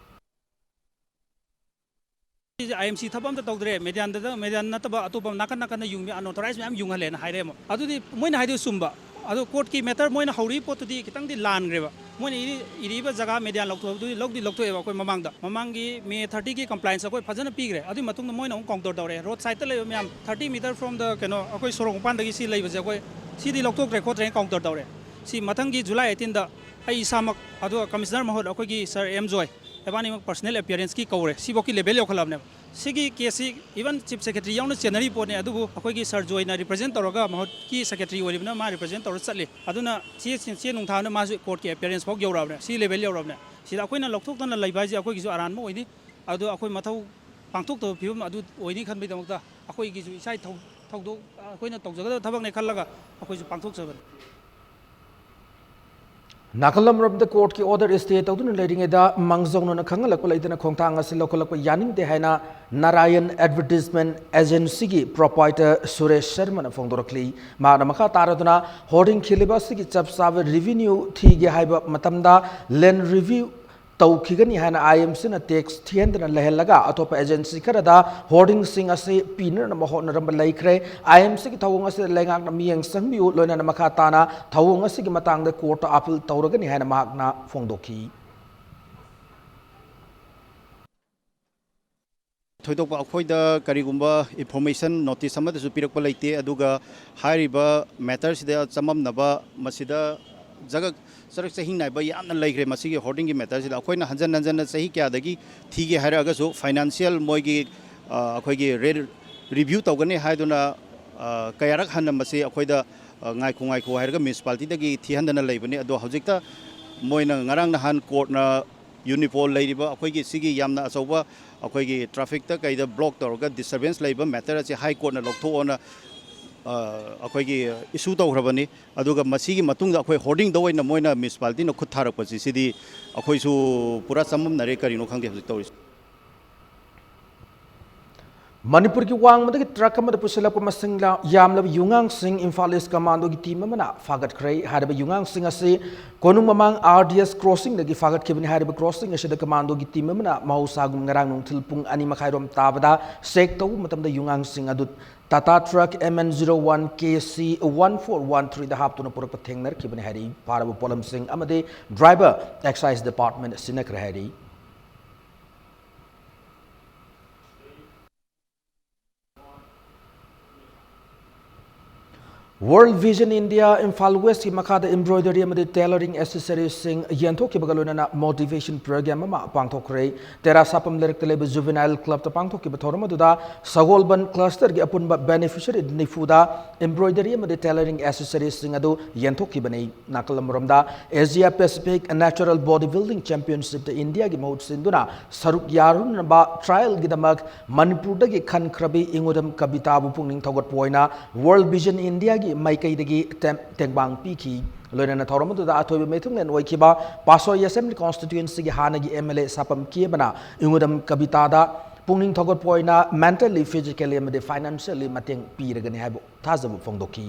ꯑꯥꯏ ꯑꯦꯝ ꯁꯤ ꯊꯕꯛ ꯑꯝꯇ ꯇꯧꯗ꯭ꯔꯦ, ꯃꯦꯗꯤꯌꯥꯟꯗ, ꯃꯦꯗꯤꯌꯥꯟ ꯅꯠꯇꯕ ꯑꯇꯣꯞꯄ ꯅꯥꯀꯟ ꯅꯥꯀꯟꯗ ꯌꯨꯡꯕꯤ, ꯑꯟꯑꯣꯊꯣꯔꯥꯏꯖ ꯃꯌꯥꯝ ꯌꯨꯡꯍꯜꯂꯦꯅ ꯍꯥꯏꯔꯦ ꯑꯃꯨꯛ꯫ ꯑꯗꯨꯗꯤ ꯃꯣꯏꯅ ꯍꯥꯏꯗꯣꯏ ꯆꯨꯝꯕ꯫ ꯑꯗꯣ ꯀꯣꯔꯠꯀꯤ ꯃꯦꯇꯔ ꯃꯣꯏꯅ ꯍꯧꯔꯤꯕ ꯄꯣꯠꯇꯨꯗꯤ ꯈꯤꯇꯪꯗꯤ ꯂꯥꯟꯈ꯭ꯔꯦꯕ꯫ ꯃꯣꯏꯅ ꯏꯔꯤ-, ꯏꯔꯤꯕ ꯖꯒꯥ ꯃꯦꯗꯤꯌꯥꯟ ꯂꯧꯊꯣꯛꯄꯗꯨꯗꯤ ꯂꯧꯗꯤ ꯂꯧꯊꯣꯛꯑꯦꯕ ꯑꯩꯈꯣꯏ ꯃꯃꯥꯡꯗ꯫ ꯃꯃꯥꯡꯒꯤ ꯃꯦ ꯊꯥꯔꯇꯤꯒꯤ ꯀꯝꯄ꯭ꯂꯥꯏꯟꯁ ꯑꯩꯈꯣꯏ ꯐꯖꯅ ꯄꯤꯈ꯭ꯔꯦ꯫ ꯑꯗꯨꯒꯤ ꯃꯇꯨꯡꯗ ꯃꯣꯏꯅ ꯑꯃꯨꯛ ꯀꯥꯎꯟꯇꯔ ꯇꯧꯔꯦ꯫ ꯔꯣꯗ ꯁꯥꯏꯗꯇ ꯂꯩꯕ ꯃꯌꯥꯝ, ꯊꯥꯔꯇꯤ ꯃꯤꯇꯔ ꯐ꯭ꯔꯣꯝ ꯗ ꯀꯩꯅꯣ, ꯑꯩꯈꯣꯏ ꯁꯣꯔꯣꯛ ꯃꯄꯥꯟꯗꯒꯤ ꯁꯤ ꯂꯩꯕꯁꯦ ꯑꯩꯈꯣꯏ ꯁꯤꯗꯤ ꯂꯧꯊꯣꯛꯇ꯭ꯔꯦ ꯈꯣꯠꯇ꯭ꯔꯦꯅ ꯀꯥꯎꯟꯇꯔ ꯇꯧꯔꯦ꯫ ꯁꯤ ꯃꯊꯪꯒꯤ ꯖꯨꯂꯥꯏ ꯑꯩꯠꯇꯤꯟꯗ ꯑꯩ ꯏꯁꯥꯃꯛ, ꯑꯗꯨꯒ ꯀꯃꯤꯁꯅꯔ ꯃꯍꯨꯠ ꯑꯩꯈꯣꯏꯒꯤ ꯁꯥꯔ ꯑꯦꯝ ꯖꯣꯏ, ꯏꯕꯥꯅꯤꯃꯛ ꯄꯔꯁꯅꯦꯜ ꯑꯦꯄꯤꯌꯔꯦꯟꯁꯀꯤ ꯀꯧꯔꯦ꯫ ꯁꯤꯐꯧꯀꯤ ꯂꯦꯚꯦꯜ ꯌꯧꯈꯠꯂꯕꯅꯦꯕ꯫ ꯁꯤꯒꯤ ꯀꯦꯁꯁꯤ even Chief Secretary ꯌꯥꯎꯅ ꯆꯦꯟꯅꯔꯤ ꯄꯣꯠꯅꯤ, ꯑꯗꯨꯕꯨ ꯑꯩꯈꯣꯏꯒꯤ ꯁꯔ ꯖꯣꯏꯅ represent ꯇꯧꯔꯒ, ꯃꯍꯨꯠꯀꯤ secretary ꯑꯣꯏꯔꯤꯕꯅ ꯃꯥ represent ꯇꯧꯔ ꯆꯠꯂꯤ꯫ ꯑꯗꯨꯅ ꯆꯦ, ꯆꯦ ꯅꯨꯡ ꯊꯥꯕꯅ ꯃꯥꯁꯨ courtꯀꯤ appearance ꯐꯥꯎ ꯌꯧꯔꯛꯑꯕꯅꯦ, ꯁꯤ level ꯌꯧꯔꯛꯑꯕꯅꯦ꯫ ꯁꯤꯗ ꯑꯩꯈꯣꯏꯅ ꯂꯧꯊꯣꯛꯇꯅ ꯂꯩꯕ ꯍꯥꯏꯁꯦ ꯑꯩꯈꯣꯏꯒꯤꯁꯨ ꯑꯔꯥꯟꯕ ꯑꯣꯏꯅꯤ꯫ ꯑꯗꯣ ꯑꯩꯈꯣꯏ ꯃꯊꯧ ꯄꯥꯡꯊꯣꯛꯇꯕ ꯐꯤꯕꯝ ꯑꯗꯨ ꯑꯣꯏꯅꯤ ꯈꯟꯕꯒꯤꯗꯃꯛꯇ ꯑꯩꯈꯣꯏꯒꯤꯁꯨ ꯏꯁꯥꯒꯤ ꯊꯧ-, ꯊꯧꯗꯣꯛ ꯑꯩꯈꯣꯏꯅ ꯇꯧꯖꯒꯗꯕ ꯊꯕꯛꯅꯦ ꯈꯜꯂꯒ ꯑꯩꯈꯣꯏꯁꯨ ꯄꯥꯡꯊꯣꯛꯆꯕꯅꯤ꯫ ꯅꯥꯀꯜ ꯑꯃꯔꯣꯝꯗ courtꯀꯤ order stay ꯇꯧꯗꯨꯅ ꯂꯩꯔꯤꯉꯩꯗ ꯃꯥꯡꯖꯧꯅꯅ ꯈꯪꯍꯜꯂꯛꯄ ꯂꯩꯇꯅ ꯈꯣꯡꯊꯥꯡ ꯑꯁꯤ ꯂꯧꯈꯠꯂꯛꯄ ꯌꯥꯅꯤꯡꯗꯦ ꯍꯥꯏꯅ ꯅꯥꯔꯥꯌꯟ Advertisement Agencyꯒꯤ proprietor ꯁꯨꯔꯦꯁ ꯁꯔꯃꯅ ꯐꯣꯡꯗꯣꯔꯛꯂꯤ꯫ ꯃꯍꯥꯛꯅ ꯃꯈꯥ ꯇꯥꯔꯗꯨꯅ hoarding ꯈꯤꯜꯂꯤꯕ ꯑꯁꯤꯒꯤ ꯆꯞ ꯆꯥꯕ revenue ꯊꯤꯒꯦ ꯍꯥꯏꯕ ꯃꯇꯝꯗ land review ꯇꯧꯈꯤꯒꯅꯤ ꯍꯥꯏꯅ IMCꯅ tax ꯊꯤꯍꯟꯗꯅ ꯂꯩꯍꯜꯂꯒ ꯑꯇꯣꯞꯄ agency ꯈꯔꯗ hoardingꯁꯤꯡ ꯑꯁꯤ ꯄꯤꯅꯅꯕ ꯍꯣꯠꯅꯔꯝꯕ ꯂꯩꯈ꯭ꯔꯦ꯫ IMCꯒꯤ ꯊꯧꯑꯣꯡ ꯑꯁꯤꯗ ꯂꯩꯉꯥꯛꯅ ꯃꯤꯠꯌꯦꯡ ꯆꯪꯕꯤꯌꯨ, ꯂꯣꯏꯅꯅ ꯃꯈꯥ ꯇꯥꯅ ꯊꯧꯑꯣꯡ ꯑꯁꯤꯒꯤ ꯃꯇꯥꯡꯗ courtꯇ appeal ꯇꯧꯔꯒꯅꯤ ꯍꯥꯏꯅ ꯃꯍꯥꯛꯅ ꯐꯣꯡꯗꯣꯛꯈꯤ꯫ ꯊꯣꯏꯗꯣꯛꯄ ꯑꯩꯈꯣꯏꯗ ꯀꯔꯤꯒꯨꯝꯕ information notice ꯑꯃꯠꯇꯁꯨ ꯄꯤꯔꯛꯄ ꯂꯩꯇꯦ꯫ ꯑꯗꯨꯒ ꯍꯥꯏꯔꯤꯕ matterꯁꯤꯗ ꯆꯃꯝꯅꯕ, ꯃꯁꯤꯗ ꯖꯒꯛ ꯆꯔꯛ ꯆꯍꯤꯡ ꯅꯥꯏꯕ ꯌꯥꯝꯅ ꯂꯩꯈ꯭ꯔꯦ꯫ ꯃꯁꯤꯒꯤ hoardingꯒꯤ matterꯁꯤꯗ ꯑꯩꯈꯣꯏꯅ ꯍꯟꯖꯟ ꯍꯟꯖꯟꯅ ꯆꯍꯤ ꯀꯌꯥꯗꯒꯤ ꯊꯤꯒꯦ ꯍꯥꯏꯔꯛꯑꯒꯁꯨ financial ꯃꯣꯏꯒꯤ, ꯑ, ꯑꯩꯈꯣꯏꯒꯤ re-, review ꯇꯧꯒꯅꯤ ꯍꯥꯏꯗꯨꯅ, ꯑ, ꯀꯌꯥꯔꯛ ꯍꯟꯅ ꯃꯁꯤ ꯑꯩꯈꯣꯏꯗ, ꯑ, ꯉꯥꯏꯈꯣ ꯉꯥꯏꯈꯣ ꯍꯥꯏꯔꯒ municipalityꯗꯒꯤ ꯊꯤꯍꯟꯗꯅ ꯂꯩꯕꯅꯤ꯫ ꯑꯗꯣ ꯍꯧꯖꯤꯛꯇ ꯃꯣꯏꯅ ꯉꯔꯥꯡ ꯅꯍꯥꯟ courtꯅ UNIPOL ꯂꯩꯔꯤꯕ ꯑꯩꯈꯣꯏꯒꯤ ꯁꯤꯒꯤ ꯌꯥꯝꯅ ꯑꯆꯧꯕ ꯑꯩꯈꯣꯏꯒꯤ trafficꯇ ꯀꯩꯗ block ꯇꯧꯔꯒ disturbance ꯂꯩꯕ matter ꯑꯁꯤ High Courtꯅ ꯂꯧꯊꯣꯛꯑꯣꯅ, ꯑ, ꯑꯩꯈꯣꯏꯒꯤ issue ꯇꯧꯈ꯭ꯔꯕꯅꯤ꯫ ꯑꯗꯨꯒ ꯃꯁꯤꯒꯤ ꯃꯇꯨꯡꯗ ꯑꯩꯈꯣꯏ hoardingꯗ ꯑꯣꯏꯅ ꯃꯣꯏꯅ municipalityꯅ ꯈꯨꯠ ꯊꯥꯔꯛꯄꯁꯤ, ꯁꯤꯗꯤ ꯑꯩꯈꯣꯏꯁꯨ ꯄꯨꯔꯥ ꯆꯃꯝꯅꯔꯦ, ꯀꯔꯤꯅꯣ ꯈꯪꯗꯦ ꯍꯧꯖꯤꯛ ꯇꯧꯔꯤꯁꯦ꯫ ꯃꯅꯤꯄꯨꯔꯒꯤ ꯋꯥꯡꯃꯗꯒꯤ truck ꯑꯃꯗ ꯄꯨꯁꯤꯜꯂꯛꯄ ꯃꯁꯤꯡ ꯂꯥ-, ꯌꯥꯝꯂꯕ ꯌꯨꯉꯥꯡꯁꯤꯡ Imphal East Commandoꯒꯤ team ꯑꯃꯅ ꯐꯥꯒꯠꯈ꯭ꯔꯦ꯫ ꯍꯥꯏꯔꯤꯕ ꯌꯨꯉꯥꯡꯁꯤꯡ ꯑꯁꯤ ꯀꯣꯅꯨꯡ ꯃꯃꯥꯡ RDS crossingꯗꯒꯤ ꯐꯥꯒꯠꯈꯤꯕꯅꯤ꯫ ꯍꯥꯏꯔꯤꯕ crossing ꯑꯁꯤꯗ commandoꯒꯤ team ꯑꯃꯅ ꯃꯍꯧꯁꯥꯒꯨꯝ ꯉꯔꯥꯡ ꯅꯨꯡꯊꯤꯜ ꯄꯨꯡ ꯑꯅꯤ ꯃꯈꯥꯏꯔꯣꯝ ꯇꯥꯕꯗ check ꯇꯧꯕ ꯃꯇꯝꯗ ꯌꯨꯉꯥꯡꯁꯤꯡ ꯑꯗꯨ Tata truck MN zero one KC one four one threeꯗ ꯍꯥꯞꯇꯨꯅ ꯄꯨꯔꯛꯄ ꯊꯦꯡꯅꯔꯛꯈꯤꯕꯅꯤ ꯍꯥꯏꯔꯤ꯫ ꯐꯥꯔꯕ ꯄꯣꯠꯂꯝꯁꯤꯡ ꯑꯃꯗꯤ driver excise department ꯁꯤꯟꯅꯈ꯭ꯔꯦ ꯍꯥꯏꯔꯤ꯫ World Vision India Imphal West ꯀꯤ ꯃꯈꯥꯗ embroidery ꯑꯃꯗꯤ tailoring accessories ꯁꯤꯡ ꯌꯦꯟꯊꯣꯛꯈꯤꯕꯒ ꯂꯣꯏꯅꯅ motivation program ꯑꯃ ꯄꯥꯡꯊꯣꯛꯈ꯭ꯔꯦ꯫ ꯇꯦꯔꯥ ꯁꯥꯄꯝ ꯂꯩꯔꯛꯇ ꯂꯩꯕ Juvenile Club ꯇ ꯄꯥꯡꯊꯣꯛꯈꯤꯕ ꯊꯧꯔꯝ ꯑꯗꯨꯗ ꯁꯒꯣꯜꯕꯟ cluster ꯒꯤ ꯑꯄꯨꯟꯕ beneficiary ꯅꯤꯐꯨꯗ embroidery ꯑꯃꯗꯤ tailoring accessories ꯁꯤꯡ ꯑꯗꯨ ꯌꯦꯟꯊꯣꯛꯈꯤꯕꯅꯤ꯫ ꯅꯥꯀꯜ ꯑꯃꯔꯣꯝꯗ, Asia Pacific Natural Body Building Championship ꯇ ꯏꯟꯗꯤꯌꯥꯒꯤ ꯃꯍꯨꯠ ꯁꯤꯟꯗꯨꯅ ꯁꯔꯨꯛ ꯌꯥꯔꯨꯅꯅꯕ trial ꯒꯤꯗꯃꯛ ꯃꯅꯤꯄꯨꯔꯗꯒꯤ ꯈꯟꯈ꯭ꯔꯕꯤ ꯏꯉꯨꯗꯝ ꯀꯕꯤꯇꯥꯕꯨ ꯄꯨꯛꯅꯤꯡ ꯊꯧꯒꯠꯄ ꯑꯣꯏꯅ World Vision India ꯒꯤ ꯃꯥꯏꯀꯩꯗꯒꯤ ꯇꯦꯝ-, ꯇꯦꯡꯕꯥꯡ ꯄꯤꯈꯤ꯫ ꯂꯣꯏꯅꯅ ꯊꯧꯔꯝ ꯑꯗꯨꯗ ꯑꯊꯣꯏꯕ ꯃꯤꯊꯨꯡꯂꯦꯟ ꯑꯣꯏꯈꯤꯕ ꯄꯥꯁꯣꯏ Assembly Constituency ꯒꯤ ꯍꯥꯟꯅꯒꯤ M L A ꯁꯥꯄꯝ ꯀꯦꯕꯅ ꯏꯉꯨꯗꯝ ꯀꯕꯤꯇꯥꯗ ꯄꯨꯛꯅꯤꯡ ꯊꯧꯒꯠꯄ ꯑꯣꯏꯅ mentally, physically ꯑꯃꯗꯤ financially ꯃꯇꯦꯡ ꯄꯤꯔꯒꯅꯤ ꯍꯥꯏꯕ ꯊꯥꯖꯕ ꯐꯣꯡꯗꯣꯛꯈꯤ꯫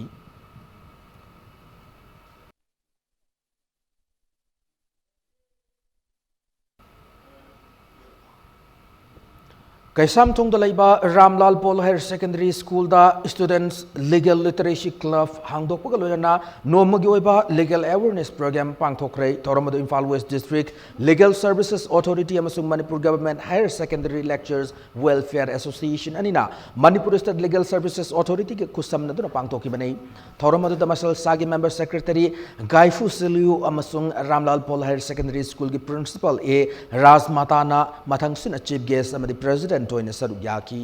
ꯀꯩꯁꯥꯝꯊꯣꯡꯗ ꯂꯩꯕ ꯔꯥꯝꯂꯥꯜ ꯄꯣꯜ Higher Secondary School ꯗ Students Legal Literacy Club ꯍꯥꯡꯗꯣꯛꯄꯒ ꯂꯣꯏꯅꯅ ꯅꯣꯡꯃꯒꯤ ꯑꯣꯏꯕ legal awareness program ꯄꯥꯡꯊꯣꯛꯈ꯭ꯔꯦ꯫ ꯊꯧꯔꯝ ꯑꯗꯨ Imphal West District Legal Services Authority ꯑꯃꯁꯨꯡ Manipur Government Higher Secondary Lecturers Welfare Association ꯑꯅꯤꯅ Manipur State Legal Services Authority ꯒ ꯈꯨꯠꯁꯝꯅꯗꯨꯅ ꯄꯥꯡꯊꯣꯛꯈꯤꯕꯅꯤ꯫ ꯊꯧꯔꯝ ꯑꯗꯨꯗ ꯃꯁꯜꯁꯥꯒꯤ member secretary ꯒꯥꯏꯐꯨ ꯁꯤꯂꯤꯌꯨ ꯑꯃꯁꯨꯡ ꯔꯥꯝꯂꯥꯜ ꯄꯣꯜ Higher Secondary School ꯒꯤ principal A ꯔꯥꯖꯃꯥꯇꯥꯅ ꯃꯊꯪꯁꯤꯠꯅ chief guest ꯑꯃꯗꯤ president ꯑꯣꯏꯅ ꯁꯔꯨꯛ ꯌꯥꯈꯤ꯫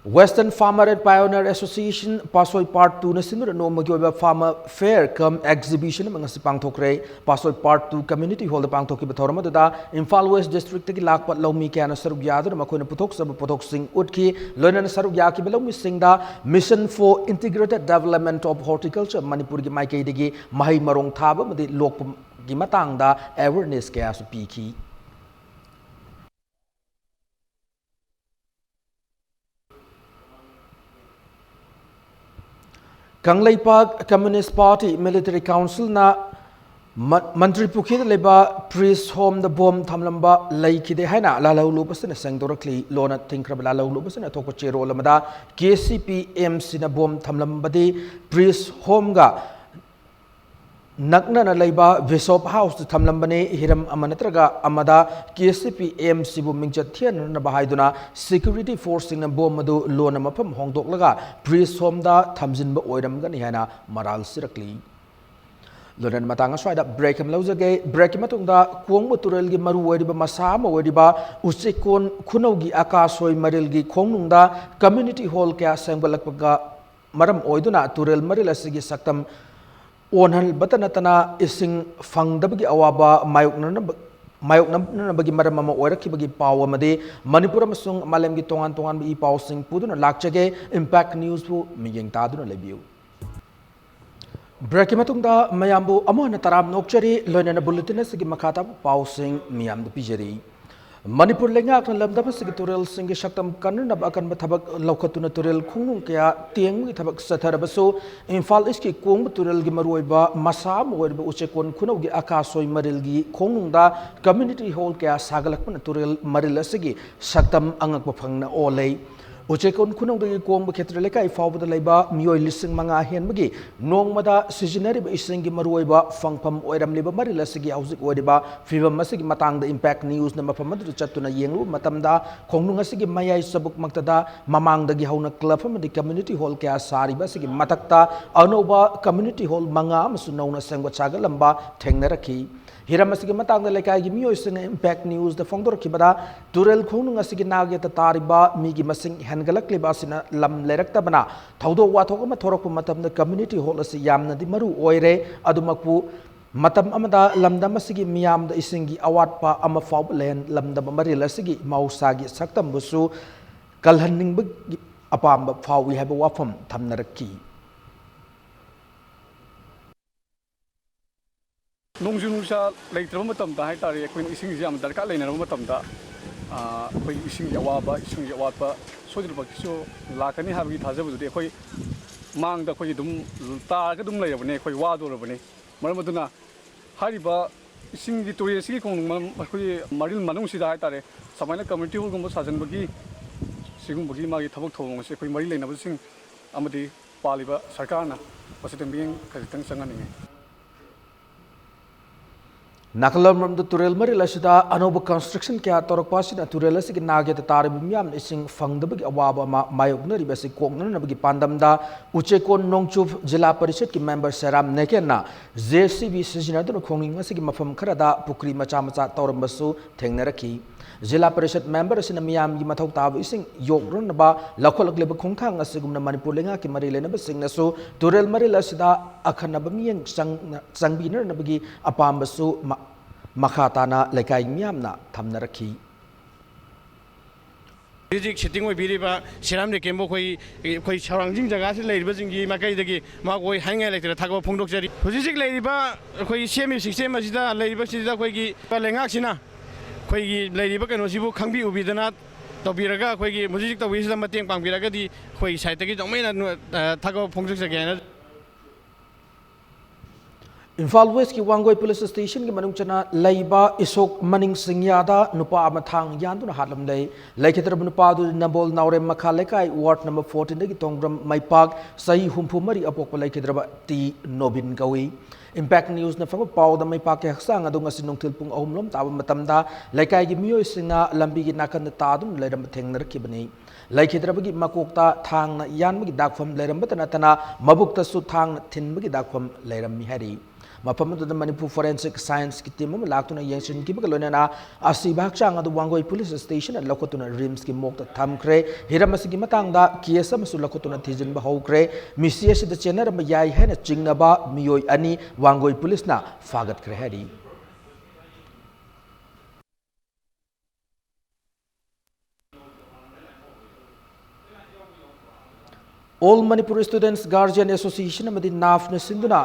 Western Farmer and Pioneer Association ꯄꯥꯁꯣꯏ Part two ꯅ ꯁꯤꯟꯗꯨꯅ ꯅꯣꯡꯃꯒꯤ ꯑꯣꯏꯕ Farmer Fair cum Exhibition ꯑꯃ ꯉꯁꯤ ꯄꯥꯡꯊꯣꯛꯈ꯭ꯔꯦ꯫ ꯄꯥꯁꯣꯏ Part two Community Hall ꯗ ꯄꯥꯡꯊꯣꯛꯈꯤꯕ ꯊꯧꯔꯝ ꯑꯗꯨꯗ Imphal West District ꯇꯒꯤ ꯂꯥꯛꯄ ꯂꯧꯃꯤ ꯀꯌꯥꯅ ꯁꯔꯨꯛ ꯌꯥꯗꯨꯅ ꯃꯈꯣꯏꯅ ꯄꯨꯊꯣꯛꯆꯕ ꯄꯣꯠꯊꯣꯛꯁꯤꯡ ꯎꯠꯈꯤ꯫ ꯂꯣꯏꯅꯅ ꯁꯔꯨꯛ ꯌꯥꯈꯤꯕ ꯂꯧꯃꯤꯁꯤꯡꯗ Mission for Integrated Development of Horticulture ꯃꯅꯤꯄꯨꯔꯒꯤ ꯃꯥꯏꯀꯩꯗꯒꯤ ꯃꯍꯩ ꯃꯔꯣꯡ ꯊꯥꯕ ꯑꯃꯗꯤ ꯂꯣꯛꯄꯒꯤ ꯃꯇꯥꯡꯗ awareness ꯀꯌꯥꯁꯨ ꯄꯤꯈꯤ꯫ Kangleipak Communist Party Military Council ꯅ ꯃ-, ꯃꯟꯇ꯭ꯔꯤ ꯄꯨꯈ꯭ꯔꯤꯗ ꯂꯩꯕ Priest Home ꯗ bomb ꯊꯝꯂꯝꯕ ꯂꯩꯈꯤꯗꯦ ꯍꯥꯏꯅ ꯂꯥꯜꯍꯧꯂꯨꯕꯁꯤꯡꯅ ꯁꯦꯡꯗꯣꯔꯛꯂꯤ꯫ ꯂꯣꯟꯅ ꯊꯤꯡꯈ꯭ꯔꯕ ꯂꯥꯜꯍꯧꯂꯨꯕꯁꯤꯡꯅ ꯊꯣꯛꯄ ꯆꯦꯔꯣꯜ ꯑꯃꯗ, K C P M C ꯅ bomb ꯊꯝꯂꯝꯕꯗꯤ Priest Home ꯒ ꯅꯛꯅꯅ ꯂꯩꯕ ꯕꯤꯁꯣꯞ ꯍꯥꯎꯁꯇ ꯊꯝꯂꯝꯕꯅꯤ꯫ ꯍꯤꯔꯝ ꯑꯃ ꯅꯠꯇ꯭ꯔꯒ ꯑꯃꯗ ꯀꯦ ꯁꯤ ꯄꯤ ꯑꯦꯝ ꯁꯤꯕꯨ ꯃꯤꯡꯆꯠ ꯊꯤꯍꯟꯅꯕ ꯍꯥꯏꯗꯨꯅ ꯁꯦꯀ꯭ꯌꯨꯔꯤꯇꯤ ꯐꯣꯔꯁꯁꯤꯡꯅ ꯕꯣꯝ ꯑꯗꯨ ꯂꯣꯟꯅ ꯃꯐꯝ ꯍꯣꯡꯗꯣꯛꯂꯒ ꯄ꯭ꯔꯤꯁ ꯍꯣꯝꯗ ꯊꯝꯖꯤꯟꯕ ꯑꯣꯏꯔꯝꯒꯅꯤ ꯍꯥꯏꯅ ꯃꯔꯥꯜ ꯁꯤꯔꯛꯂꯤ꯫ ꯂꯣꯏꯅꯅ ꯃꯇꯥꯡ ꯑꯁ꯭ꯋꯥꯏꯗ ꯕ꯭ꯔꯦꯛ ꯑꯃ ꯂꯧꯖꯒꯦ꯫ ꯕ꯭ꯔꯦꯛꯀꯤ ꯃꯇꯨꯡꯗ ꯀꯣꯡꯕ ꯇꯨꯔꯦꯜꯒꯤ ꯃꯔꯨ ꯑꯣꯏꯔꯤꯕ ꯃꯁꯥ ꯑꯃ ꯑꯣꯏꯔꯤꯕ ꯎꯆꯦꯛꯀꯣꯟ ꯈꯨꯅꯧꯒꯤ ꯑꯀꯥꯁꯣꯏ ꯃꯔꯤꯜꯒꯤ ꯈꯣꯡꯅꯨꯡꯗ ꯀꯝꯃ꯭ꯌꯨꯅꯤꯇꯤ ꯍꯣꯜ ꯀꯌꯥ ꯁꯦꯝꯒꯠꯂꯛꯄꯒ ꯃꯔꯝ ꯑꯣꯏꯗꯨꯅ ꯇꯨꯔꯦꯜ ꯃꯔꯤꯜ ꯑꯁꯤꯒꯤ ꯁꯛꯇꯝ ꯑꯣꯟꯍꯟꯕꯇ ꯅꯠꯇꯅ ꯏꯁꯤꯡ ꯐꯪꯗꯕꯒꯤ ꯑꯋꯥꯕ ꯃꯥꯌꯣꯛꯅꯅꯕ ꯃꯥꯌꯣꯛꯅꯅꯕꯒꯤ ꯃꯔꯝ ꯑꯃ ꯑꯣꯏꯔꯛꯈꯤꯕꯒꯤ ꯄꯥꯎ ꯑꯃꯗꯤ ꯃꯅꯤꯄꯨꯔ ꯑꯃꯁꯨꯡ ꯃꯥꯂꯦꯝꯒꯤ ꯇꯣꯉꯥꯟ ꯇꯣꯉꯥꯟꯕ ꯏ ꯄꯥꯎꯁꯤꯡ ꯄꯨꯗꯨꯅ ꯂꯥꯛꯆꯒꯦ꯫ ꯏꯝꯄꯦꯛ ꯅ꯭ꯌꯨꯁꯄꯨ ꯃꯤꯠꯌꯦꯡ ꯇꯥꯗꯨꯅ ꯂꯩꯕꯤꯌꯨ꯫ ꯕ꯭ꯔꯦꯛꯀꯤ ꯃꯇꯨꯡꯗ ꯃꯌꯥꯝꯕꯨ ꯑꯃꯨꯛ ꯍꯟꯅ ꯇꯔꯥꯝꯅ ꯑꯣꯛꯆꯔꯤ꯫ ꯂꯣꯏꯅꯅ ꯕꯨꯂꯦꯇꯤꯟ ꯑꯁꯤꯒꯤ ꯃꯈꯥ ꯇꯥꯕ ꯄꯥꯎꯁꯤꯡ ꯃꯤꯌꯥꯝꯗ ꯄꯤꯖꯔꯤ꯫ ꯃꯅꯤꯄꯨꯔ ꯂꯩꯉꯥꯛꯅ ꯂꯝꯗꯝ ꯑꯁꯤꯒꯤ ꯇꯨꯔꯦꯜꯁꯤꯡꯒꯤ ꯁꯛꯇꯝ ꯀꯟꯅꯅꯕ ꯑꯀꯟꯕ ꯊꯕꯛ ꯂꯧꯈꯠꯇꯨꯅ ꯇꯨꯔꯦꯜ ꯈꯣꯡꯅꯨꯡ ꯀꯌꯥ ꯇꯦꯡꯕꯒꯤ ꯊꯕꯛ ꯆꯠꯊꯔꯕꯁꯨ, ꯏꯝꯐꯥꯜ ꯏꯁꯀꯤ ꯀꯣꯡꯕ ꯇꯨꯔꯦꯜꯒꯤ ꯃꯔꯨꯑꯣꯏꯕ ꯃꯁꯥ ꯑꯃ ꯑꯣꯏꯔꯤꯕ ꯎꯆꯦꯛꯀꯣꯟ ꯈꯨꯅꯧꯒꯤ ꯑꯀꯥꯁꯣꯏ ꯃꯔꯤꯜꯒꯤ ꯈꯣꯡꯅꯨꯡꯗ ꯀꯝꯃ꯭ꯌꯨꯅꯤꯇꯤ ꯍꯣꯜ ꯀꯌꯥ ꯁꯥꯒꯠꯂꯛꯄꯅ ꯇꯨꯔꯦꯜ ꯃꯔꯤꯜ ꯑꯁꯤꯒꯤ ꯁꯛꯇꯝ ꯑꯉꯛꯄ ꯐꯪꯅ ꯑꯣꯜꯂꯦ꯫ ꯎꯆꯦꯛꯀꯣꯟ ꯈꯨꯅꯧꯗꯒꯤ ꯀꯣꯡꯕ ꯈꯦꯇ꯭ꯔꯤ ꯂꯩꯀꯥꯏ ꯐꯥꯎꯕꯗ ꯂꯩꯕ ꯃꯤꯑꯣꯏ ꯂꯤꯁꯤꯡ ꯃꯉꯥ ꯍꯦꯟꯕꯒꯤ ꯅꯣꯡꯃꯗ ꯁꯤꯖꯤꯟꯅꯔꯤꯕ ꯏꯁꯤꯡꯒꯤ ꯃꯔꯨꯑꯣꯏꯕ ꯐꯪꯐꯝ ꯑꯣꯏꯔꯝꯂꯤꯕ ꯃꯔꯤꯜ ꯑꯁꯤꯒꯤ ꯍꯧꯖꯤꯛ ꯑꯣꯏꯔꯤꯕ ꯐꯤꯕꯝ ꯑꯁꯤꯒꯤ ꯃꯇꯥꯡꯗ ꯏꯝꯄꯦꯛ ꯅ꯭ꯌꯨꯁꯅ ꯃꯐꯝ ꯑꯗꯨꯗ ꯆꯠꯇꯨꯅ ꯌꯦꯡꯂꯨꯕ ꯃꯇꯝꯗ, ꯈꯣꯡꯅꯨꯡ ꯑꯁꯤꯒꯤ ꯃꯌꯥꯏ ꯆꯕꯨꯛꯃꯛꯇꯗ ꯃꯃꯥꯡꯗꯒꯤ ꯍꯧꯅ ꯀ꯭ꯂꯕ ꯑꯃꯗꯤ ꯀꯝꯃ꯭ꯌꯨꯅꯤꯇꯤ ꯍꯣꯜ ꯀꯌꯥ ꯁꯥꯔꯤꯕ ꯑꯁꯤꯒꯤ ꯃꯊꯛꯇ ꯑꯅꯧꯕ ꯀꯝꯃ꯭ꯌꯨꯅꯤꯇꯤ ꯍꯣꯜ ꯃꯉꯥ ꯑꯃꯁꯨ ꯅꯧꯅ ꯁꯦꯝꯒꯠ ꯁꯥꯒꯠꯂꯝꯕ ꯊꯦꯡꯅꯔꯛꯈꯤ꯫ ꯍꯤꯔꯝ ꯑꯁꯤꯒꯤ ꯃꯇꯥꯡꯗ ꯂꯩꯀꯥꯏꯒꯤ ꯃꯤꯑꯣꯏꯁꯤꯡꯅ ꯏꯝꯄꯦꯛ ꯅ꯭ꯌꯨꯁꯇ ꯐꯣꯡꯗꯣꯔꯛꯈꯤꯕꯗ, ꯇꯨꯔꯦꯜ ꯈꯣꯡꯅꯨꯡ ꯑꯁꯤꯒꯤ ꯅꯥꯛ ꯌꯦꯠꯇ ꯇꯥꯔꯤꯕ ꯃꯤꯒꯤ ꯃꯁꯤꯡ ꯍꯦꯟꯒꯠꯂꯛꯂꯤꯕ ꯑꯁꯤꯅ ꯂꯝ ꯂꯩꯔꯛꯇꯕꯅ ꯊꯧꯗꯣꯛ ꯋꯥꯊꯣꯛ ꯑꯃ ꯊꯣꯔꯛꯄ ꯃꯇꯝꯗ ꯀꯝꯃ꯭ꯌꯨꯅꯤꯇꯤ ꯍꯣꯜ ꯑꯁꯤ ꯌꯥꯝꯅꯗꯤ ꯃꯔꯨ ꯑꯣꯏꯔꯦ꯫ ꯑꯗꯨꯃꯛꯄꯨ, ꯃꯇꯝ ꯑꯃꯗ ꯂꯝꯗꯝ ꯑꯁꯤꯒꯤ ꯃꯤꯌꯥꯝꯗ ꯏꯁꯤꯡꯒꯤ ꯑꯋꯥꯠꯄ ꯑꯃ ꯐꯥꯎꯕ ꯂꯩꯍꯜꯂꯝꯗꯕ ꯃꯔꯤꯜ ꯑꯁꯤꯒꯤ ꯃꯍꯧꯁꯥꯒꯤ ꯁꯛꯇꯝꯕꯨꯁꯨ ꯀꯜꯍꯟꯅꯤꯡꯕꯒꯤ ꯑꯄꯥꯝꯕ ꯐꯥꯎꯏ ꯍꯥꯏꯕ ꯋꯥꯐꯝ ꯊꯝꯅꯔꯛꯈꯤ꯫ ꯅꯣꯡꯖꯨ ꯅꯨꯡꯁꯥ ꯂꯩꯇ꯭ꯔꯕ ꯃꯇꯝꯗ ꯍꯥꯏꯇꯥꯔꯦ, ꯑꯩꯈꯣꯏꯅ ꯏꯁꯤꯡꯁꯤ ꯌꯥꯝ ꯗꯔꯀꯥꯔ ꯂꯩꯅꯔꯕ ꯃꯇꯝꯗ, ꯑ, ꯑꯩꯈꯣꯏꯒꯤ ꯏꯁꯤꯡꯒꯤ ꯑꯋꯥꯕ, ꯏꯁꯤꯡꯒꯤ ꯑꯋꯥꯠꯄ ꯁꯣꯏꯗꯅꯃꯛꯀꯤꯁꯨ ꯂꯥꯛꯀꯅꯤ ꯍꯥꯏꯕꯒꯤ ꯊꯥꯖꯕꯗꯨꯗꯤ ꯑꯩꯈꯣꯏ ꯃꯥꯡꯗ ꯑꯩꯈꯣꯏꯒꯤ ꯑꯗꯨꯝ ꯇꯥꯔꯒ ꯑꯗꯨꯝ ꯂꯩꯔꯕꯅꯦ, ꯑꯩꯈꯣꯏ ꯋꯥꯗꯣꯔꯕꯅꯤ꯫ ꯃꯔꯝ ꯑꯗꯨꯅ ꯍꯥꯏꯔꯤꯕ ꯏꯁꯤꯡꯒꯤ ꯇꯨꯔꯦꯜꯁꯤꯒꯤ ꯈꯣꯡꯅꯨꯡ ꯃꯔꯝ, ꯑꯩꯈꯣꯏꯒꯤ ꯃꯔꯤꯜ ꯃꯅꯨꯡꯁꯤꯗ ꯍꯥꯏꯇꯥꯔꯦ, ꯁꯨꯃꯥꯏꯅ ꯀꯝꯃ꯭ꯌꯨꯅꯤꯇꯤ ꯍꯣꯜꯒꯨꯝꯕ ꯁꯥꯖꯤꯟꯕꯒꯤ, ꯁꯤꯒꯨꯝꯕꯒꯤ ꯃꯥꯒꯤ ꯊꯕꯛ ꯊꯧꯑꯣꯡ ꯑꯁꯤ ꯑꯩꯈꯣꯏ ꯃꯔꯤ ꯂꯩꯅꯕꯁꯤꯡ ꯑꯃꯗꯤ ꯄꯥꯜꯂꯤꯕ ꯁꯔꯀꯥꯔꯅ ꯃꯁꯤꯗ ꯃꯤꯠꯌꯦꯡ ꯈꯖꯤꯛꯇꯪ ꯆꯪꯍꯟꯅꯤꯡꯉꯤ꯫ ꯅꯥꯒꯥꯂꯦꯟꯗ ꯇꯨꯔꯦꯜ ꯃꯔꯤꯜ ꯑꯁꯤꯗ ꯑꯅꯧꯕ construction ꯀꯌꯥ ꯇꯧꯔꯛꯄ ꯑꯁꯤꯅ ꯇꯨꯔꯦꯜ ꯑꯁꯤꯒꯤ ꯅꯥꯒꯦꯗ ꯇꯥꯔꯤꯕ ꯃꯤꯌꯥꯝꯅ ꯏꯁꯤꯡ ꯐꯪꯗꯕꯒꯤ ꯑꯋꯥꯕ ꯑꯃ ꯃꯥꯌꯣꯛꯅꯔꯤꯕ ꯑꯁꯤ ꯀꯣꯛꯅꯅꯕꯒꯤ ꯄꯥꯟꯗꯝꯗ ꯎꯆꯦꯀꯣꯟ ꯅꯣꯡꯆꯨꯞ ꯖꯤꯂꯥ ꯄꯔꯤꯁꯠꯀꯤ member ꯁꯦꯔꯥꯝ ꯅꯦꯀꯦꯟꯅ J C B ꯁꯤꯖꯤꯟꯅꯗꯨꯅ ꯈꯣꯡꯅꯤꯡ ꯑꯁꯤꯒꯤ ꯃꯐꯝ ꯈꯔꯗ ꯄꯨꯈ꯭ꯔꯤ ꯃꯆꯥ ꯃꯆꯥ ꯇꯧꯔꯝꯕꯁꯨ ꯊꯦꯡꯅꯔꯛꯈꯤ꯫ ꯖꯤꯂꯥ ꯄꯔꯤꯁꯠ member ꯑꯁꯤꯅ ꯃꯤꯌꯥꯝꯒꯤ ꯃꯊꯧ ꯇꯥꯕ ꯏꯁꯤꯡ ꯌꯣꯛꯅꯅꯕ ꯂꯧꯈꯠꯂꯛꯂꯤꯕ ꯈꯣꯡꯊꯥꯡ ꯑꯁꯤꯒꯨꯝꯅ ꯃꯅꯤꯄꯨꯔ ꯂꯩꯉꯥꯛꯀꯤ ꯃꯔꯤ ꯂꯩꯅꯕꯁꯤꯡꯅꯁꯨ ꯇꯨꯔꯦꯜ ꯃꯔꯤꯜ ꯑꯁꯤꯗ ꯑꯈꯟꯅꯕ ꯃꯤꯠꯌꯦꯡ ꯆꯪ-, ꯆꯪꯕꯤꯅꯅꯕꯒꯤ ꯑꯄꯥꯝꯕꯁꯨ ꯃ-, ꯃꯈꯥ ꯇꯥꯅ ꯂꯩꯀꯥꯏ ꯃꯤꯌꯥꯝꯅ ꯊꯝꯅꯔꯛꯈꯤ꯫ ꯍꯧꯖꯤꯛ sitting ꯑꯣꯏꯕꯤꯔꯤꯕ ꯁꯤꯔꯥꯝ ꯅꯦꯀꯦꯝꯕꯨ ꯑꯩꯈꯣꯏ, ꯑꯩꯈꯣꯏ surrounding ꯖꯒꯥꯁꯤ ꯂꯩꯔꯤꯕꯁꯤꯡꯒꯤ ꯃꯥꯏꯀꯩꯗꯒꯤ ꯃꯍꯥꯛꯄꯨ ꯑꯩ ꯍꯥꯏꯅꯤꯡꯉꯥꯏ ꯂꯩꯇꯅ ꯊꯥꯒꯠꯄ ꯐꯣꯡꯗꯣꯛꯆꯔꯤ꯫ ꯍꯧꯖꯤꯛ ꯍꯧꯖꯤꯛ ꯂꯩꯔꯤꯕ ꯑꯩꯈꯣꯏꯒꯤ ꯁꯦꯝꯃꯤꯕ system ꯑꯁꯤꯗ ꯂꯩꯔꯤꯕꯁꯤꯗ ꯑꯩꯈꯣꯏꯒꯤ ꯂꯩꯉꯥꯛꯁꯤꯅ ꯑꯩꯈꯣꯏꯒꯤ ꯂꯩꯔꯤꯕ ꯀꯩꯅꯣꯁꯤꯕꯨ ꯈꯪꯕꯤ ꯎꯕꯤꯗꯅ ꯇꯧꯕꯤꯔꯒ ꯑꯩꯈꯣꯏꯒꯤ ꯍꯧꯖꯤꯛ ꯍꯧꯖꯤꯛ ꯇꯧꯕꯤꯔꯤꯁꯤꯗ ꯃꯇꯦꯡ ꯄꯥꯡꯕꯤꯔꯒꯗꯤ ꯑꯩꯈꯣꯏ side ꯇꯒꯤ ꯆꯥꯎꯃꯩꯅ ꯅꯨ-, ꯑ, ꯊꯥꯒꯠꯄ ꯐꯣꯡꯗꯣꯛꯆꯒꯦ ꯍꯥꯏꯅ ꯏꯝꯐꯥꯜ West ꯀꯤ ꯋꯥꯡꯒꯣꯏ police station ꯒꯤ ꯃꯅꯨꯡ ꯆꯟꯅ ꯂꯩꯕ ꯏꯁꯣꯛ ꯃꯅꯤꯡ ꯁꯤꯡꯌꯥꯗ ꯅꯨꯄꯥ ꯑꯃ ꯊꯥꯡ ꯌꯥꯟꯗꯨꯅ ꯍꯥꯠꯂꯝꯂꯦ꯫ ꯂꯩꯈꯤꯗ꯭ꯔꯕ ꯅꯨꯄꯥ ꯑꯗꯨ ꯅꯝꯕꯣꯜ ꯅꯥꯎꯔꯦꯝ ꯃꯈꯥ ꯂꯩꯀꯥꯏ ward number fourteen ꯗꯒꯤ ꯇꯣꯡꯕ꯭ꯔꯝ ꯃꯩꯄꯥꯛ ꯆꯍꯤ ꯍꯨꯝꯐꯨ ꯃꯔꯤ ꯑꯄꯣꯛꯄ ꯂꯩꯈꯤꯗ꯭ꯔꯕ ꯇꯤ ꯅꯣꯕꯤꯟ ꯀꯧꯏ꯫ Impact News ꯅ ꯐꯪꯕ ꯄꯥꯎꯗ ꯃꯩꯄꯥꯛꯀꯤ ꯍꯛꯆꯥꯡ ꯑꯗꯨ ꯉꯁꯤ ꯅꯨꯡꯊꯤꯜ ꯄꯨꯡ ꯑꯍꯨꯝ ꯂꯣꯝ ꯇꯥꯕ ꯃꯇꯝꯗ ꯂꯩꯀꯥꯏꯒꯤ ꯃꯤꯑꯣꯏꯁꯤꯡꯅ ꯂꯝꯕꯤꯒꯤ ꯅꯥꯀꯟꯗ ꯇꯥꯗꯨꯅ ꯂꯩꯔꯝꯕ ꯊꯦꯡꯅꯔꯛꯈꯤꯕꯅꯤ꯫ ꯂꯩꯈꯤꯗ꯭ꯔꯕꯒꯤ ꯃꯀꯣꯛꯇ ꯊꯥꯡꯅ ꯌꯥꯟꯕꯒꯤ ꯗꯥꯛꯐꯝ ꯂꯩꯔꯝꯕꯇ ꯅꯠꯇꯅ ꯃꯕꯨꯛꯇꯁꯨ ꯊꯥꯡꯅ ꯊꯤꯟꯕꯒꯤ ꯗꯥꯛꯐꯝ ꯂꯩꯔꯝꯃꯤ ꯍꯥꯏꯔꯤ꯫ ꯃꯐꯝ ꯑꯗꯨꯗ ꯃꯅꯤꯄꯨꯔ Forensic Science ꯀꯤ team ꯑꯃ ꯂꯥꯛꯇꯨꯅ ꯌꯦꯡꯁꯤꯟꯈꯤꯕꯒ ꯂꯣꯏꯅꯅ ꯑꯁꯤꯕ ꯍꯛꯆꯥꯡ ꯑꯗꯨ ꯋꯥꯡꯒꯣꯏ police station ꯗ ꯂꯧꯈꯠꯇꯨꯅ RIMS ꯀꯤ morgue ꯇ ꯊꯝꯈ꯭ꯔꯦ꯫ ꯍꯤꯔꯝ ꯑꯁꯤꯒꯤ ꯃꯇꯥꯡꯗ case ꯑꯃꯁꯨ ꯂꯧꯈꯠꯇꯨꯅ ꯊꯤꯖꯤꯟꯕ ꯍꯧꯈ꯭ꯔꯦ꯫ ꯃꯤꯁꯤ ꯑꯁꯤꯗ ꯆꯦꯟꯅꯔꯝꯕ ꯌꯥꯏ ꯍꯥꯏꯅ ꯆꯤꯡꯅꯕ ꯃꯤꯑꯣꯏ ꯑꯅꯤ ꯋꯥꯡꯒꯣꯏ police ꯅ ꯐꯥꯒꯠꯈ꯭ꯔꯦ ꯍꯥꯏꯔꯤ꯫ All Manipur Students Guardian Association ꯑꯃꯗꯤ NAFF ꯅ ꯁꯤꯟꯗꯨꯅ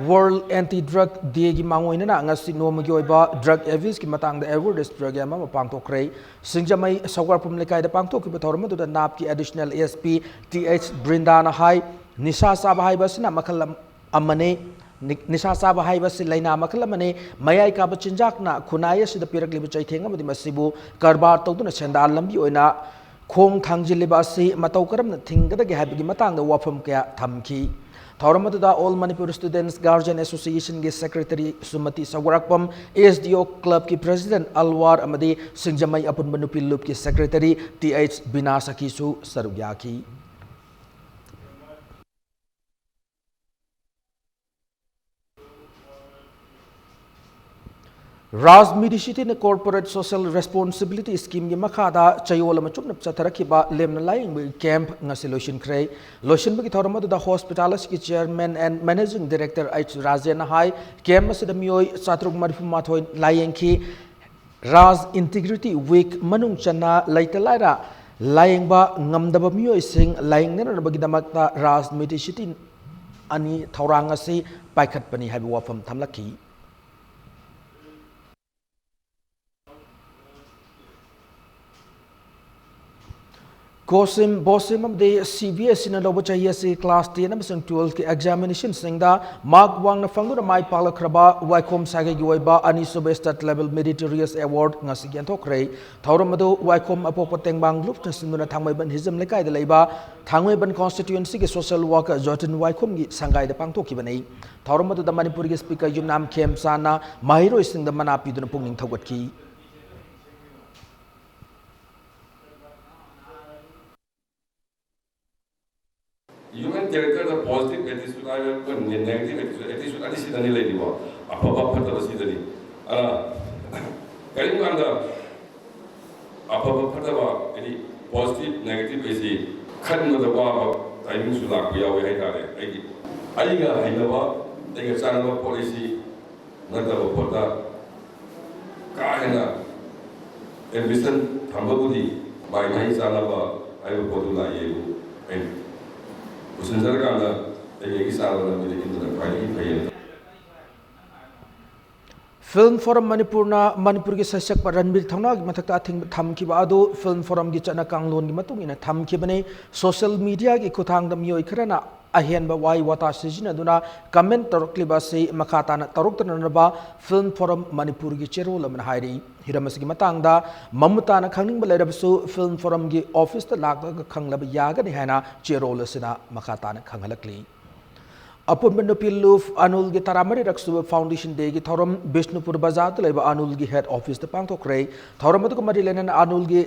World Anti Drug Day ꯒꯤ ꯃꯥꯡꯑꯣꯏꯅꯅ ꯉꯁꯤ ꯅꯣꯡꯃꯒꯤ ꯑꯣꯏꯕ drug abuse ꯀꯤ ꯃꯇꯥꯡꯗ awareness program ꯑꯃ ꯄꯥꯡꯊꯣꯛꯈ꯭ꯔꯦ꯫ ꯁꯤꯡꯖꯃꯩ ꯁꯧꯒ꯭ꯔꯥꯛꯄꯝ ꯂꯩꯀꯥꯏꯗ ꯄꯥꯡꯊꯣꯛꯈꯤꯕ ꯊꯧꯔꯝ ꯑꯗꯨꯗ NAFF ꯀꯤ additional SP ꯇꯤ ꯑꯩꯆ ꯕ꯭ꯔꯤꯟꯗꯥꯅ ꯍꯥꯏ, ꯅꯤꯁꯥ ꯆꯥꯕ ꯍꯥꯏꯕ ꯑꯁꯤꯅ ꯃꯈꯜ ꯑꯃ ꯑꯃꯅꯤ꯫ ꯅꯤ-, ꯅꯤꯁꯥ ꯆꯥꯕ ꯍꯥꯏꯕꯁꯤ ꯂꯥꯏꯅꯥ ꯃꯈꯜ ꯑꯃꯅꯤ꯫ ꯃꯌꯥꯏ ꯀꯥꯕ ꯆꯤꯟꯖꯥꯛꯅ ꯈꯨꯟꯅꯥꯏ ꯑꯁꯤꯗ ꯄꯤꯔꯛꯂꯤꯕ ꯆꯩꯊꯦꯡ ꯑꯃꯗꯤ ꯃꯁꯤꯕꯨ ꯀꯔꯕꯥꯔ ꯇꯧꯗꯨꯅ ꯁꯦꯟꯗꯥꯟ ꯂꯝꯕꯤ ꯑꯣꯏꯅ ꯈꯣꯡ ꯊꯥꯡꯖꯤꯜꯂꯤꯕ ꯑꯁꯤ ꯃꯇꯧ ꯀꯔꯝꯅ ꯊꯤꯡꯒꯗꯒꯦ ꯍꯥꯏꯕꯒꯤ ꯃꯇꯥꯡꯗ ꯋꯥꯐꯝ ꯀꯌꯥ ꯊꯝꯈꯤ꯫ ꯊꯧꯔꯝ ꯑꯗꯨꯗ All Manipur Students Guardian Association ꯒꯤ Secretary ꯁꯨꯃꯇꯤ ꯁꯧꯒ꯭ꯔꯥꯛꯄꯝ, S D O Club ꯀꯤ President ꯑꯜꯋꯥꯔ ꯑꯃꯗꯤ ꯁꯤꯡꯖꯃꯩ ꯑꯄꯨꯟꯕ ꯅꯨꯄꯤ ꯂꯨꯞꯀꯤ Secretary T H ꯕꯤꯅꯥ ꯁꯈꯤꯁꯨ ꯁꯔꯨꯛ ꯌꯥꯈꯤ꯫ ꯔꯥꯖ ꯃꯦꯗꯤꯁꯤꯇꯤꯅ Corporate Social Responsibility Scheme ꯒꯤ ꯃꯈꯥꯗ ꯆꯌꯣꯜ ꯑꯃ ꯆꯨꯞꯅ ꯆꯠꯊꯔꯛꯈꯤꯕ ꯂꯦꯝꯅ ꯂꯥꯌꯦꯡꯕꯒꯤ camp ꯉꯁꯤ ꯂꯣꯏꯁꯤꯟꯈ꯭ꯔꯦ꯫ ꯂꯣꯏꯁꯤꯟꯕꯒꯤ ꯊꯧꯔꯝ ꯑꯗꯨꯗ hospital ꯑꯁꯤꯒꯤ Chairman and Managing Director H ꯔꯥꯖꯦꯟꯅ high, camp ꯑꯁꯤꯗ ꯃꯤꯑꯣꯏ ꯆꯥꯇ꯭ꯔꯨꯛ ꯃꯔꯤꯐꯨ ꯃꯥꯊꯣꯏ ꯂꯥꯌꯦꯡꯈꯤ꯫ ꯔꯥꯖ Integrity Week ꯃꯅꯨꯡ ꯆꯟꯅ ꯂꯩꯇ ꯂꯥꯏꯔ ꯂꯥꯌꯦꯡꯕ ꯉꯝꯗꯕ ꯃꯤꯑꯣꯏꯁꯤꯡ ꯂꯥꯌꯦꯡꯅꯅꯕꯒꯤꯗꯃꯛꯇ ꯔꯥꯖ ꯃꯦꯗꯤꯁꯤꯇꯤ ꯑꯅꯤ ꯊꯧꯔꯥꯡ ꯑꯁꯤ ꯄꯥꯏꯈꯠꯄꯅꯤ ꯍꯥꯏꯕ ꯋꯥꯐꯝ ꯊꯝꯂꯛꯈꯤ꯫ ꯀꯣꯁꯤꯝ, ꯕꯣꯁꯤꯝ ꯑꯃꯗꯤ C B S E ꯅ ꯂꯧꯕ ꯆꯍꯤ ꯑꯁꯤ class ten ꯑꯃꯁꯨꯡ twelve ꯀꯤ examination ꯁꯤꯡꯗ mark ꯋꯥꯡꯅ ꯐꯪꯗꯨꯅ ꯃꯥꯏ ꯄꯥꯛꯂꯛꯈ꯭ꯔꯕ ꯋꯥꯏꯈꯣꯝ ꯁꯥꯒꯩꯒꯤ ꯑꯣꯏꯕ ꯑꯅꯤꯁꯨꯕ State Level Meritorious Award ꯉꯁꯤ ꯌꯦꯟꯊꯣꯛꯈ꯭ꯔꯦ꯫ ꯊꯧꯔꯝ ꯑꯗꯨ ꯋꯥꯏꯈꯣꯝ ꯑꯄꯣꯛꯄ ꯇꯦꯡꯕꯥꯡ ꯒ꯭ꯔꯨꯞꯅ ꯁꯤꯟꯗꯨꯅ ꯊꯥꯡꯃꯩꯕꯟ ꯍꯤꯖꯝ ꯂꯩꯀꯥꯏꯗ ꯂꯩꯕ ꯊꯥꯡꯃꯩꯕꯟ constituency ꯒꯤ social worker ꯖꯣꯇꯤꯟ ꯋꯥꯏꯈꯣꯝꯒꯤ ꯁꯪꯒꯥꯏꯗ ꯄꯥꯡꯊꯣꯛꯈꯤꯕꯅꯤ꯫ ꯊꯧꯔꯝ ꯑꯗꯨꯗ ꯃꯅꯤꯄꯨꯔꯒꯤ Speaker ꯌꯨꯝꯅꯥꯝ ꯈꯦꯝꯆꯥꯟꯅ ꯃꯍꯩꯔꯣꯏꯁꯤꯡꯗ ꯃꯅꯥ ꯄꯤꯗꯨꯅ ꯄꯨꯛꯅꯤꯡ ꯊꯧꯒꯠꯈꯤ꯫ Human character ꯗ positive attitude ꯍꯥꯏꯕ negative attitude, attitude ꯑꯅꯤꯁꯤꯗꯅꯤ ꯂꯩꯔꯤꯕ, ꯑꯐꯕ ꯐꯠꯇꯕ ꯁꯤꯗꯅꯤ꯫ ꯑꯗꯨꯅ ꯀꯔꯤꯒꯨꯝꯕ ꯀꯥꯟꯗ ꯑꯐꯕ ꯐꯠꯇꯕ, ꯍꯥꯏꯗꯤ positive negative ꯍꯥꯏꯁꯤ ꯈꯟꯕꯗ ꯋꯥꯕ timing ꯁꯨ ꯂꯥꯛꯄ ꯌꯥꯎꯋꯦ ꯍꯥꯏꯇꯥꯔꯦ꯫ ꯑꯩꯒꯤ, ꯑꯩꯒ ꯍꯩꯅꯕ, ꯑꯩꯒ ꯆꯥꯟꯅꯕ ꯄꯣꯠ ꯍꯥꯏꯁꯤ ꯅꯠꯇꯕ ꯄꯣꯠꯇ ꯀꯥ ꯍꯦꯟꯅ ambition ꯊꯝꯕꯕꯨꯗꯤ ꯃꯥꯏ ꯃꯥꯏ ꯆꯥꯟꯅꯕ ꯍꯥꯏꯕ ꯄꯣꯠꯇꯨ ꯂꯥꯛꯑꯦꯕꯨ ꯑꯩꯅ ꯄꯨꯁꯤꯟꯖꯔꯀꯥꯟꯗ ꯑꯩꯒꯤ ꯑꯩꯒꯤ ꯆꯥꯟꯅꯕ ꯂꯝꯕꯤꯗ ꯏꯟꯕꯅ ꯈ꯭ꯋꯥꯏꯗꯒꯤ ꯐꯩꯌꯦꯅ꯫ Film Forum ꯃꯅꯤꯄꯨꯔꯅ ꯃꯅꯤꯄꯨꯔꯒꯤ ꯁꯩꯁꯛꯄ ꯔꯟꯕꯤꯔ ꯊꯧꯅꯥꯒꯤ ꯃꯊꯛꯇ ꯑꯊꯤꯡꯕ ꯊꯝꯈꯤꯕ ꯑꯗꯨ Film Forum ꯒꯤ ꯆꯠꯅ ꯀꯥꯡꯂꯣꯟꯒꯤ ꯃꯇꯨꯡ ꯏꯟꯅ ꯊꯝꯈꯤꯕꯅꯤ꯫ Social media ꯒꯤ ꯈꯨꯠꯊꯥꯡꯗ ꯃꯤꯑꯣꯏ ꯈꯔꯅ ꯑꯍꯦꯟꯕ ꯋꯥꯍꯩ ꯋꯥꯇꯥ ꯁꯤꯖꯤꯟꯅꯗꯨꯅ comment ꯇꯧꯔꯛꯂꯤꯕ ꯑꯁꯤ ꯃꯈꯥ ꯇꯥꯅ ꯇꯧꯔꯛꯇꯅꯅꯕ Film Forum ꯃꯅꯤꯄꯨꯔꯒꯤ ꯆꯦꯔꯣꯜ ꯑꯃꯅ ꯍꯥꯏꯔꯤ꯫ ꯍꯤꯔꯝ ꯑꯁꯤꯒꯤ ꯃꯇꯥꯡꯗ ꯃꯃꯨꯠ ꯇꯥꯅ ꯈꯪꯅꯤꯡꯕ ꯂꯩꯔꯕꯁꯨ Film Forum ꯒꯤ office ꯇ ꯂꯥꯛꯂꯒ ꯈꯪꯂꯕ ꯌꯥꯒꯅꯤ ꯍꯥꯏꯅ ꯆꯦꯔꯣꯜ ꯑꯁꯤꯅ ꯃꯈꯥ ꯇꯥꯅ ꯈꯪꯍꯜꯂꯛꯂꯤ꯫ ꯑꯄꯨꯟꯕ ꯅꯨꯄꯤ ꯂꯨꯞ ꯑꯅꯨꯜꯒꯤ ꯇꯔꯥꯃꯔꯤꯔꯛ ꯁꯨꯕ Foundation Day ꯒꯤ ꯊꯧꯔꯝ ꯕꯤꯁꯅꯨꯄꯨꯔ ꯕꯖꯥꯔꯗ ꯂꯩꯕ ꯑꯅꯨꯜꯒꯤ head office ꯇ ꯄꯥꯡꯊꯣꯛꯈ꯭ꯔꯦ꯫ ꯊꯧꯔꯝ ꯑꯗꯨꯒ ꯃꯔꯤ ꯂꯩꯅꯅ ꯑꯅꯨꯜꯒꯤ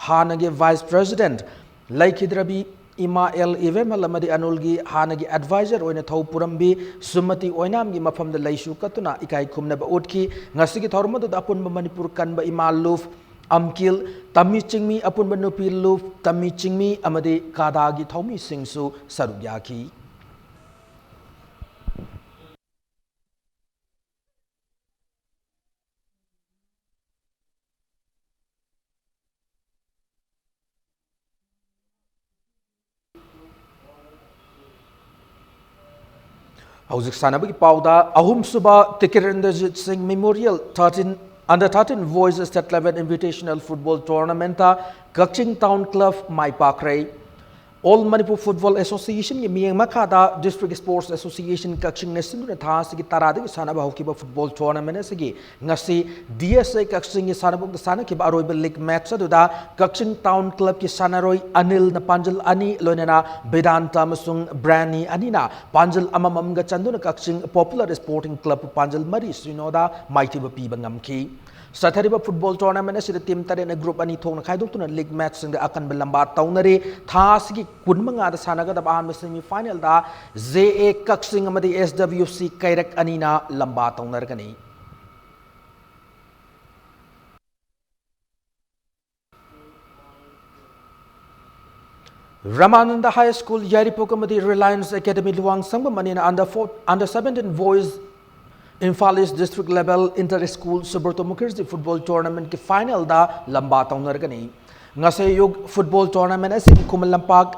ꯍꯥꯟꯅꯒꯤ vice president ꯂꯩꯈꯤꯗ꯭ꯔꯕꯤ ꯏꯃꯥ ꯑꯦꯜ ꯏꯕꯦꯝꯍꯜ ꯑꯃꯗꯤ ꯑꯅꯨꯜꯒꯤ ꯍꯥꯟꯅꯒꯤ advisor ꯑꯣꯏꯅ ꯊꯧ ꯄꯨꯔꯝꯕꯤ ꯁꯨꯃꯇꯤ ꯑꯣꯏꯅꯥꯝꯒꯤ ꯃꯐꯝꯗ ꯂꯩꯁꯨ ꯀꯠꯇꯨꯅ ꯏꯀꯥꯏ ꯈꯨꯝꯅꯕ ꯎꯠꯈꯤ꯫ ꯉꯁꯤꯒꯤ ꯊꯧꯔꯝ ꯑꯗꯨꯗ ꯑꯄꯨꯟꯕ ꯃꯅꯤꯄꯨꯔ ꯀꯟꯕ ꯏꯃꯥ ꯂꯨꯞ, ꯑꯝꯀꯤꯜ, ꯇꯝꯃꯤ ꯆꯤꯡꯃꯤ, ꯑꯄꯨꯟꯕ ꯅꯨꯄꯤ ꯂꯨꯞ, ꯇꯝꯃꯤ ꯆꯤꯡꯃꯤ ꯑꯃꯗꯤ ꯀꯥꯗꯥꯒꯤ ꯊꯧꯃꯤꯁꯤꯡꯁꯨ ꯁꯔꯨꯛ ꯌꯥꯈꯤ꯫ ꯍꯧꯖꯤꯛ ꯁꯥꯟꯅꯕꯒꯤ ꯄꯥꯎꯗ, ꯑꯍꯨꯝꯁꯨꯕ ꯇꯤꯀꯦꯟꯗ꯭ꯔꯖꯤꯠ ꯁꯤꯡ Memorial thirteen, under thirteen Boys State Level Invitational Football Tournament ꯇ ꯀꯛꯆꯤꯡ Town Club ꯃꯥꯏ ꯄꯥꯛꯈ꯭ꯔꯦ꯫ All Manipur Football Association ꯒꯤ ꯃꯤꯠꯌꯦꯡ ꯃꯈꯥꯗ District Sports Association ꯀꯛꯆꯤꯡꯅ ꯁꯤꯟꯗꯨꯅ ꯊꯥ ꯑꯁꯤꯒꯤ ꯇꯔꯥꯗꯒꯤ ꯁꯥꯟꯅꯕ ꯍꯧꯈꯤꯕ football tournament ꯑꯁꯤꯒꯤ ꯉꯁꯤ D S A ꯀꯛꯆꯤꯡꯒꯤ ꯁꯥꯟꯅꯕꯨꯡꯗ ꯁꯥꯟꯅꯈꯤꯕ ꯑꯔꯣꯏꯕ league match ꯑꯗꯨꯗ ꯀꯛꯆꯤꯡ Town Club ꯀꯤ ꯁꯥꯟꯅꯔꯣꯏ ꯑꯅꯤꯜꯅ ꯄꯥꯟꯖꯜ ꯑꯅꯤ, ꯂꯣꯏꯅꯅ ꯕꯦꯗꯥꯟꯇ ꯑꯃꯁꯨꯡ ꯕ꯭ꯔꯥꯅꯤ ꯑꯅꯤꯅ ꯄꯥꯟꯖꯜ ꯑꯃꯃꯝꯒ ꯆꯟꯗꯨꯅ ꯀꯛꯆꯤꯡ Popular Sporting Club ꯄꯨ ꯄꯥꯟꯖꯜ ꯃꯔꯤ ꯁꯤꯅꯣꯗ ꯃꯥꯏꯊꯤꯕ ꯄꯤꯕ ꯉꯝꯈꯤ꯫ ꯆꯠꯊꯔꯤꯕ football tournament ꯑꯁꯤꯗ team ꯇꯔꯦꯠꯅ group ꯑꯅꯤ ꯊꯣꯛꯅ ꯈꯥꯏꯗꯣꯛꯇꯨꯅ league match ꯁꯤꯡꯗ ꯑꯀꯟꯕ ꯂꯝꯕꯥ ꯇꯧꯅꯔꯤ꯫ ꯊꯥ ꯑꯁꯤꯒꯤ ꯀꯨꯟꯃꯉꯥꯗ ꯁꯥꯟꯅꯒꯗꯕ ꯑꯍꯥꯟꯕ semi final the J A ꯀꯛꯆꯤꯡ ꯑꯃꯗꯤ S W C ꯀꯩꯔꯛ ꯑꯅꯤꯅ ꯂꯝꯕꯥ ꯇꯧꯅꯔꯒꯅꯤ꯫ ꯔꯃꯥꯅꯟꯗ High School ꯌꯥꯏꯔꯤꯄꯣꯛ ꯑꯃꯗꯤ Reliance Academy ꯂꯨꯋꯥꯡꯁꯪꯕꯝ ꯑꯅꯤꯅ under four, under seventeen Boys Imphal East District Level Inter School Subroto Mukherjee Football Tournament ꯀꯤ final ꯗ ꯂꯝꯕꯥ ꯇꯧꯅꯔꯒꯅꯤ꯫ ꯉꯁꯤ ꯑꯌꯨꯛ football tournament ꯑꯁꯤꯒꯤ Khuman Lampak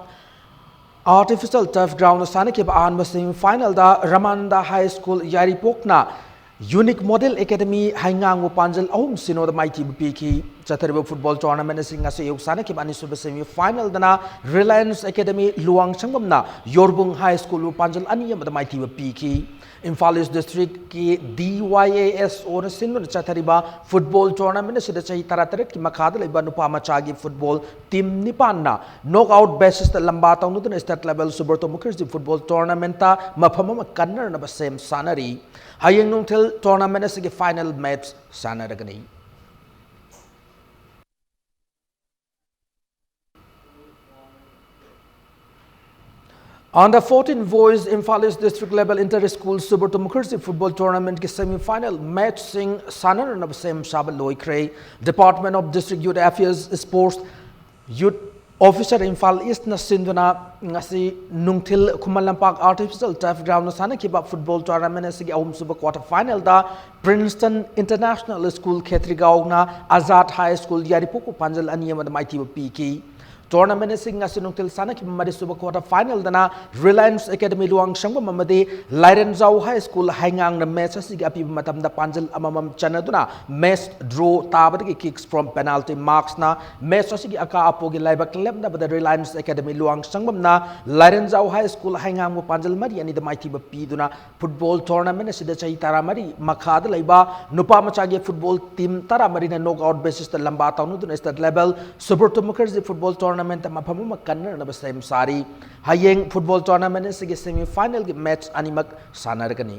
Artificial Turf Ground ꯗ ꯁꯥꯟꯅꯈꯤꯕ ꯑꯍꯥꯟꯕ semi final ꯗ ꯔꯃꯥꯅꯟꯗ High School ꯌꯥꯏꯔꯤꯄꯣꯛꯅ Unique Model Academy ꯍꯩꯉꯥꯡꯕꯨ ꯄꯥꯟꯖꯜ ꯑꯍꯨꯝ ꯁꯤꯅꯣꯗ ꯃꯥꯏꯊꯤꯕ ꯄꯤꯈꯤ꯫ ꯆꯠꯊꯔꯤꯕ football tournament ꯑꯁꯤ ꯉꯁꯤ ꯑꯌꯨꯛ ꯁꯥꯟꯅꯈꯤꯕ ꯑꯅꯤꯁꯨꯕ semi final ꯗꯅ Reliance Academy ꯂꯨꯋꯥꯡꯁꯪꯕꯝꯅ ꯌꯣꯔꯕꯨꯡ High School ꯕꯨ ꯄꯥꯟꯖꯜ ꯑꯅꯤ ꯑꯃꯗ ꯃꯥꯏꯊꯤꯕ ꯄꯤꯈꯤ꯫ ꯏꯝꯐꯥꯜ East District ꯀꯤ D Y A S O ꯅ ꯁꯤꯟꯗꯨꯅ ꯆꯠꯊꯔꯤꯕ football tournament ꯑꯁꯤꯗ ꯆꯍꯤ ꯇꯔꯥꯇꯔꯦꯠꯀꯤ ꯃꯈꯥꯗ ꯂꯩꯕ ꯅꯨꯄꯥ ꯃꯆꯥꯒꯤ football team ꯅꯤꯄꯥꯟꯅ knock out basis ꯇ ꯂꯝꯕꯥ ꯇꯧꯅꯗꯨꯅ state level Subrata Mukherjee football tournament ꯇ ꯃꯐꯝ ꯑꯃ ꯀꯟꯅꯅꯕ ꯁꯦꯝ ꯁꯥꯅꯔꯤ꯫ ꯍꯌꯦꯡ ꯅꯨꯡꯊꯤꯜ tournament ꯑꯁꯤꯒꯤ final match ꯁꯥꯟꯅꯔꯒꯅꯤ꯫ Under fourteen Boys Imphal East District Level Inter School Subrata Mukherjee Football Tournament ꯀꯤ semi final match ꯁꯤꯡ ꯁꯥꯟꯅꯅꯕ ꯁꯦꯝ ꯁꯥꯕ ꯂꯣꯏꯈ꯭ꯔꯦ꯫ Department of District Youth Affairs Sports Youth Officer Imphal East ꯅ ꯁꯤꯟꯗꯨꯅ ꯉꯁꯤ ꯅꯨꯡꯊꯤꯜ Khuman Lampak Artificial Turf Ground ꯗ ꯁꯥꯟꯅꯈꯤꯕ football tournament ꯑꯁꯤꯒꯤ ꯑꯍꯨꯝꯁꯨꯕ quarter final ꯗ Princeton International School ꯈꯦꯇ꯭ꯔꯤꯒꯥꯎꯅ Azad High School ꯌꯥꯏꯔꯤꯄꯣꯛꯄꯨ ꯄꯥꯟꯖꯜ ꯑꯅꯤ ꯑꯃꯗ ꯃꯥꯏꯊꯤꯕ ꯄꯤꯈꯤ꯫ Tournament ꯑꯁꯤ ꯉꯁꯤ ꯅꯨꯡꯊꯤꯜ ꯁꯥꯟꯅꯈꯤꯕ ꯃꯔꯤꯁꯨꯕ quarter final ꯗꯅ Reliance Academy ꯂꯨꯋꯥꯡꯁꯪꯕꯝ ꯑꯃꯗꯤ ꯂꯥꯏꯔꯦꯟꯖꯥꯎ High School ꯍꯩꯉꯥꯡꯅ match ꯑꯁꯤꯒꯤ ꯑꯄꯤꯕ ꯃꯇꯝꯗ ꯄꯥꯟꯖꯜ ꯑꯃꯃꯝ ꯆꯟꯅꯗꯨꯅ match draw ꯇꯥꯕꯗꯒꯤ kicks from penalty marks ꯅ match ꯑꯁꯤꯒꯤ ꯑꯀꯥ ꯑꯄꯣꯒꯤ ꯂꯥꯏꯕꯛ ꯂꯦꯞꯅꯕꯗ Reliance Academy ꯂꯨꯋꯥꯡꯁꯪꯕꯝꯅ ꯂꯥꯏꯔꯦꯟꯖꯥꯎ High School ꯍꯩꯉꯥꯡꯕꯨ ꯄꯥꯟꯖꯜ ꯃꯔꯤ ꯑꯅꯤꯗ ꯃꯥꯏꯊꯤꯕ ꯄꯤꯗꯨꯅ football tournament ꯑꯁꯤꯗ ꯆꯍꯤ ꯇꯔꯥꯃꯔꯤ ꯃꯈꯥꯗ ꯂꯩꯕ ꯅꯨꯄꯥ ꯃꯆꯥꯒꯤ football team ꯇꯔꯥꯃꯔꯤꯅ knock out basis ꯇ ꯂꯝꯕꯥ ꯇꯧꯅꯗꯨꯅ state level Subrata Mukherjee football tournament ꯇ ꯃꯐꯝ ꯑꯃ ꯀꯟꯅꯅꯕ ꯁꯦꯝ ꯁꯥꯔꯤ꯫ ꯍꯌꯦꯡ football tournament ꯑꯁꯤꯒꯤ semi final ꯒꯤ match ꯑꯅꯤꯃꯛ ꯁꯥꯟꯅꯔꯒꯅꯤ꯫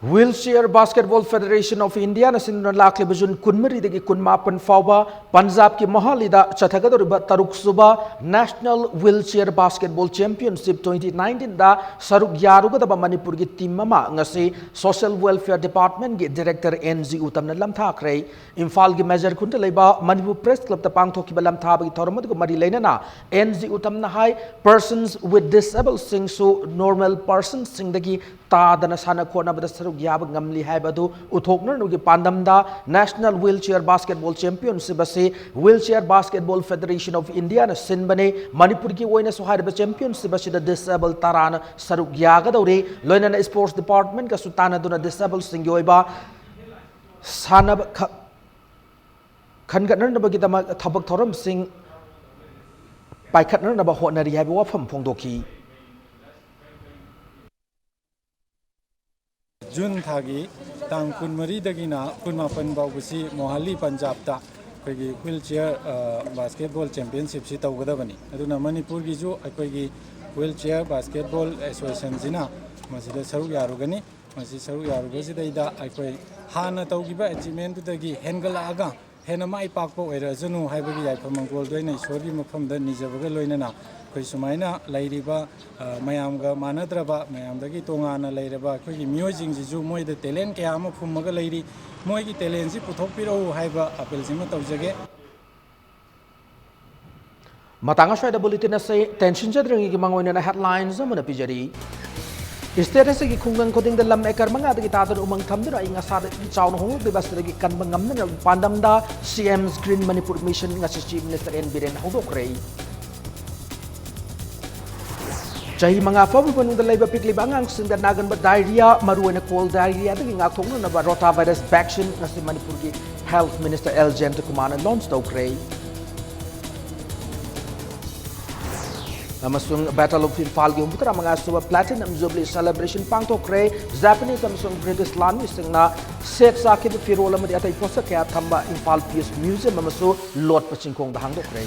Wheelchair Basketball Federation of India ꯅ ꯁꯤꯟꯗꯨꯅ ꯂꯥꯛꯂꯤꯕ June ꯀꯨꯟꯃꯔꯤꯗꯒꯤ ꯀꯨꯟꯃꯥꯄꯟ ꯐꯥꯎꯕ ꯄꯟꯖꯥꯕꯀꯤ ꯃꯣꯍꯥꯂꯤꯗ ꯆꯠꯊꯒꯗꯧꯔꯤꯕ ꯇꯔꯨꯛ ꯁꯨꯕ National Wheelchair Basketball Championship twenty nineteen ꯗ ꯁꯔꯨꯛ ꯌꯥꯔꯨꯒꯗꯕ ꯃꯅꯤꯄꯨꯔꯒꯤ team ꯑꯃ ꯉꯁꯤ Social Welfare Department ꯀꯤ Director N G ꯎꯇꯝꯅ ꯂꯝꯊꯥꯈ꯭ꯔꯦ꯫ ꯏꯝꯐꯥꯜꯒꯤ ꯃꯦꯖꯔ ꯈꯨꯟꯗ ꯂꯩꯕ ꯃꯅꯤꯄꯨꯔ Press Club ꯇ ꯄꯥꯡꯊꯣꯛꯈꯤꯕ ꯂꯝꯊꯥꯕꯒꯤ ꯊꯧꯔꯝ ꯑꯗꯨꯒ ꯃꯔꯤ ꯂꯩꯅꯅ N G ꯎꯇꯝꯅ high, persons with disable ꯁꯤꯡꯁꯨ normal persons ꯁꯤꯡꯗꯒꯤ ꯇꯥꯗꯅ ꯁꯥꯟꯅ ꯈꯣꯠꯅꯕꯗ ꯁꯔꯨꯛ ꯌꯥꯕ ꯉꯝꯂꯤ ꯍꯥꯏꯕ ꯑꯗꯨ ꯎꯠꯊꯣꯛꯅꯅꯕꯒꯤ ꯄꯥꯟꯗꯝꯗ National Wheelchair Basketball Championship ꯑꯁꯤ Wheelchair Basketball Federation of Indiaꯅ ꯁꯤꯟꯕꯅꯤ꯫ ꯃꯅꯤꯄꯨꯔꯒꯤ ꯑꯣꯏꯅꯁꯨ ꯍꯥꯏꯔꯤꯕ championship ꯑꯁꯤꯗ disable ꯇꯔꯥꯅ ꯁꯔꯨꯛ ꯌꯥꯒꯗꯧꯔꯤ꯫ ꯂꯣꯏꯅꯅ sports departmentꯀꯁꯨ ꯇꯥꯟꯅꯗꯨꯅ disableꯁꯤꯡꯒꯤ ꯑꯣꯏꯕ ꯁꯥꯟꯅꯕ ꯈ-, ꯈꯟꯒꯠꯅꯅꯕꯒꯤꯗꯃꯛ ꯊꯕꯛ ꯊꯧꯔꯝꯁꯤꯡ ꯄꯥꯏꯈꯠꯅꯅꯕ ꯍꯣꯠꯅꯔꯤ ꯍꯥꯏꯕ ꯋꯥꯐꯝ ꯐꯣꯡꯗꯣꯛꯈꯤ꯫ ꯖꯨꯟ ꯊꯥꯒꯤ ꯇꯥꯡ ꯀꯨꯟꯃꯔꯤꯗꯒꯤꯅ ꯀꯨꯟꯃꯥꯄꯟ ꯐꯥꯎꯕꯁꯤ ꯃꯣꯍꯥꯂꯤ ꯄꯟꯖꯥꯕꯇ ꯑꯩꯈꯣꯏꯒꯤ wheelchair, ꯑ, basketball championshipꯁꯤ ꯇꯧꯒꯗꯕꯅꯤ꯫ ꯑꯗꯨꯅ ꯃꯅꯤꯄꯨꯔꯒꯤꯁꯨ ꯑꯩꯈꯣꯏꯒꯤ Wheelchair Basketball Associationꯁꯤꯅ ꯃꯁꯤꯗ ꯁꯔꯨꯛ ꯌꯥꯔꯨꯒꯅꯤ꯫ ꯃꯁꯤ ꯁꯔꯨꯛ ꯌꯥꯔꯨꯕꯁꯤꯗꯩꯗ ꯑꯩꯈꯣꯏ ꯍꯥꯟꯅ ꯇꯧꯈꯤꯕ achievementꯗꯨꯗꯒꯤ ꯍꯦꯟꯒꯠꯂꯛꯑꯒ ꯍꯦꯟꯅ ꯃꯥꯏ ꯄꯥꯛꯄ ꯑꯣꯏꯔꯁꯅꯨ ꯍꯥꯏꯕꯒꯤ ꯌꯥꯏꯐ ꯃꯪꯒꯣꯜꯗꯣ ꯑꯩꯅ ꯏꯁꯣꯔꯒꯤ ꯃꯐꯝꯗ ꯅꯤꯖꯕꯒ ꯂꯣꯏꯅꯅ ꯑꯩꯈꯣꯏ ꯁꯨꯃꯥꯏꯅ ꯂꯩꯔꯤꯕ, ꯑ, ꯃꯌꯥꯝꯒ ꯃꯥꯟꯅꯗ꯭ꯔꯕ, ꯃꯌꯥꯝꯗꯒꯤ ꯇꯣꯉꯥꯟꯅ ꯂꯩꯔꯕ ꯑꯩꯈꯣꯏꯒꯤ ꯃꯤꯑꯣꯏꯁꯤꯡꯁꯤꯁꯨ ꯃꯣꯏꯗ talent ꯀꯌꯥ ꯑꯃ ꯐꯨꯝꯃꯒ ꯂꯩꯔꯤ, ꯃꯣꯏꯒꯤ talentꯁꯤ ꯄꯨꯊꯣꯛꯄꯤꯔꯛꯎ ꯍꯥꯏꯕ appealꯁꯤꯃ ꯇꯧꯖꯒꯦ꯫ ꯃꯇꯥꯡ ꯑꯁ꯭ꯋꯥꯏꯗ bulletin ꯑꯁꯤ ꯇꯦꯟꯁꯤꯟꯖꯗ꯭ꯔꯤꯉꯩꯒꯤ ꯃꯥꯡꯑꯣꯏꯅꯅ headlines ꯑꯃꯅ ꯄꯤꯖꯔꯤ꯫ State ꯑꯁꯤꯒꯤ ꯈꯨꯡꯒꯪ ꯈꯨꯗꯤꯡꯗ ꯂꯝ acre ꯃꯉꯥꯗꯒꯤ ꯇꯥꯗꯅ ꯎꯃꯪ ꯊꯝꯗꯨꯅ ꯑꯏꯪ ꯑꯁꯥꯗ ꯆꯥꯎꯅ ꯍꯣꯡꯂꯛꯂꯤꯕ ꯑꯁꯤꯗꯒꯤ ꯀꯟꯕ ꯉꯝꯅꯅꯕꯒꯤ ꯄꯥꯟꯗꯝꯗ CM's Green Manipur Mission ꯉꯁꯤ Chief Minister N ꯕꯤꯔꯦꯟ ꯍꯧꯗꯣꯛꯈ꯭ꯔꯦ꯫ ꯆꯍꯤ ꯃꯉꯥ ꯐꯥꯎꯕꯒꯤ ꯃꯅꯨꯡꯗ ꯂꯩꯕ ꯄꯤꯛꯂꯤꯕ ꯑꯉꯥꯡꯁꯤꯡꯗ ꯅꯥꯒꯟꯕ diarrhea, ꯃꯔꯨꯑꯣꯏꯅ cold diarrheaꯗꯒꯤ ꯉꯥꯛꯊꯣꯛꯅꯅꯕ rotavirus vaccine ꯉꯁꯤ ꯃꯅꯤꯄꯨꯔꯒꯤ Health Minister L ꯖꯌꯟꯇꯀꯨꯃꯥꯔꯅ launch ꯇꯧꯈ꯭ꯔꯦ꯫ ꯑꯃꯁꯨꯡ Battle of ꯏꯝꯐꯥꯜꯒꯤ ꯍꯨꯝꯐꯨꯇꯔꯥ ꯃꯉꯥ ꯁꯨꯕ Platinum Jubilee celebration ꯄꯥꯡꯊꯣꯛꯈ꯭ꯔꯦ꯫ Japanese ꯑꯃꯁꯨꯡ British ꯂꯥꯟꯃꯤꯁꯤꯡꯅ ꯁꯦꯠ ꯆꯥꯈꯤꯕ ꯐꯤꯔꯣꯜ ꯑꯃꯗꯤ ꯑꯇꯩ ꯄꯣꯠꯁꯛ ꯀꯌꯥ ꯊꯝꯕ Imphal Peace Museum ꯑꯃꯁꯨ ꯂꯣꯠꯄ ꯆꯤꯡꯈꯣꯡꯗ ꯍꯥꯡꯗꯣꯛꯈ꯭ꯔꯦ꯫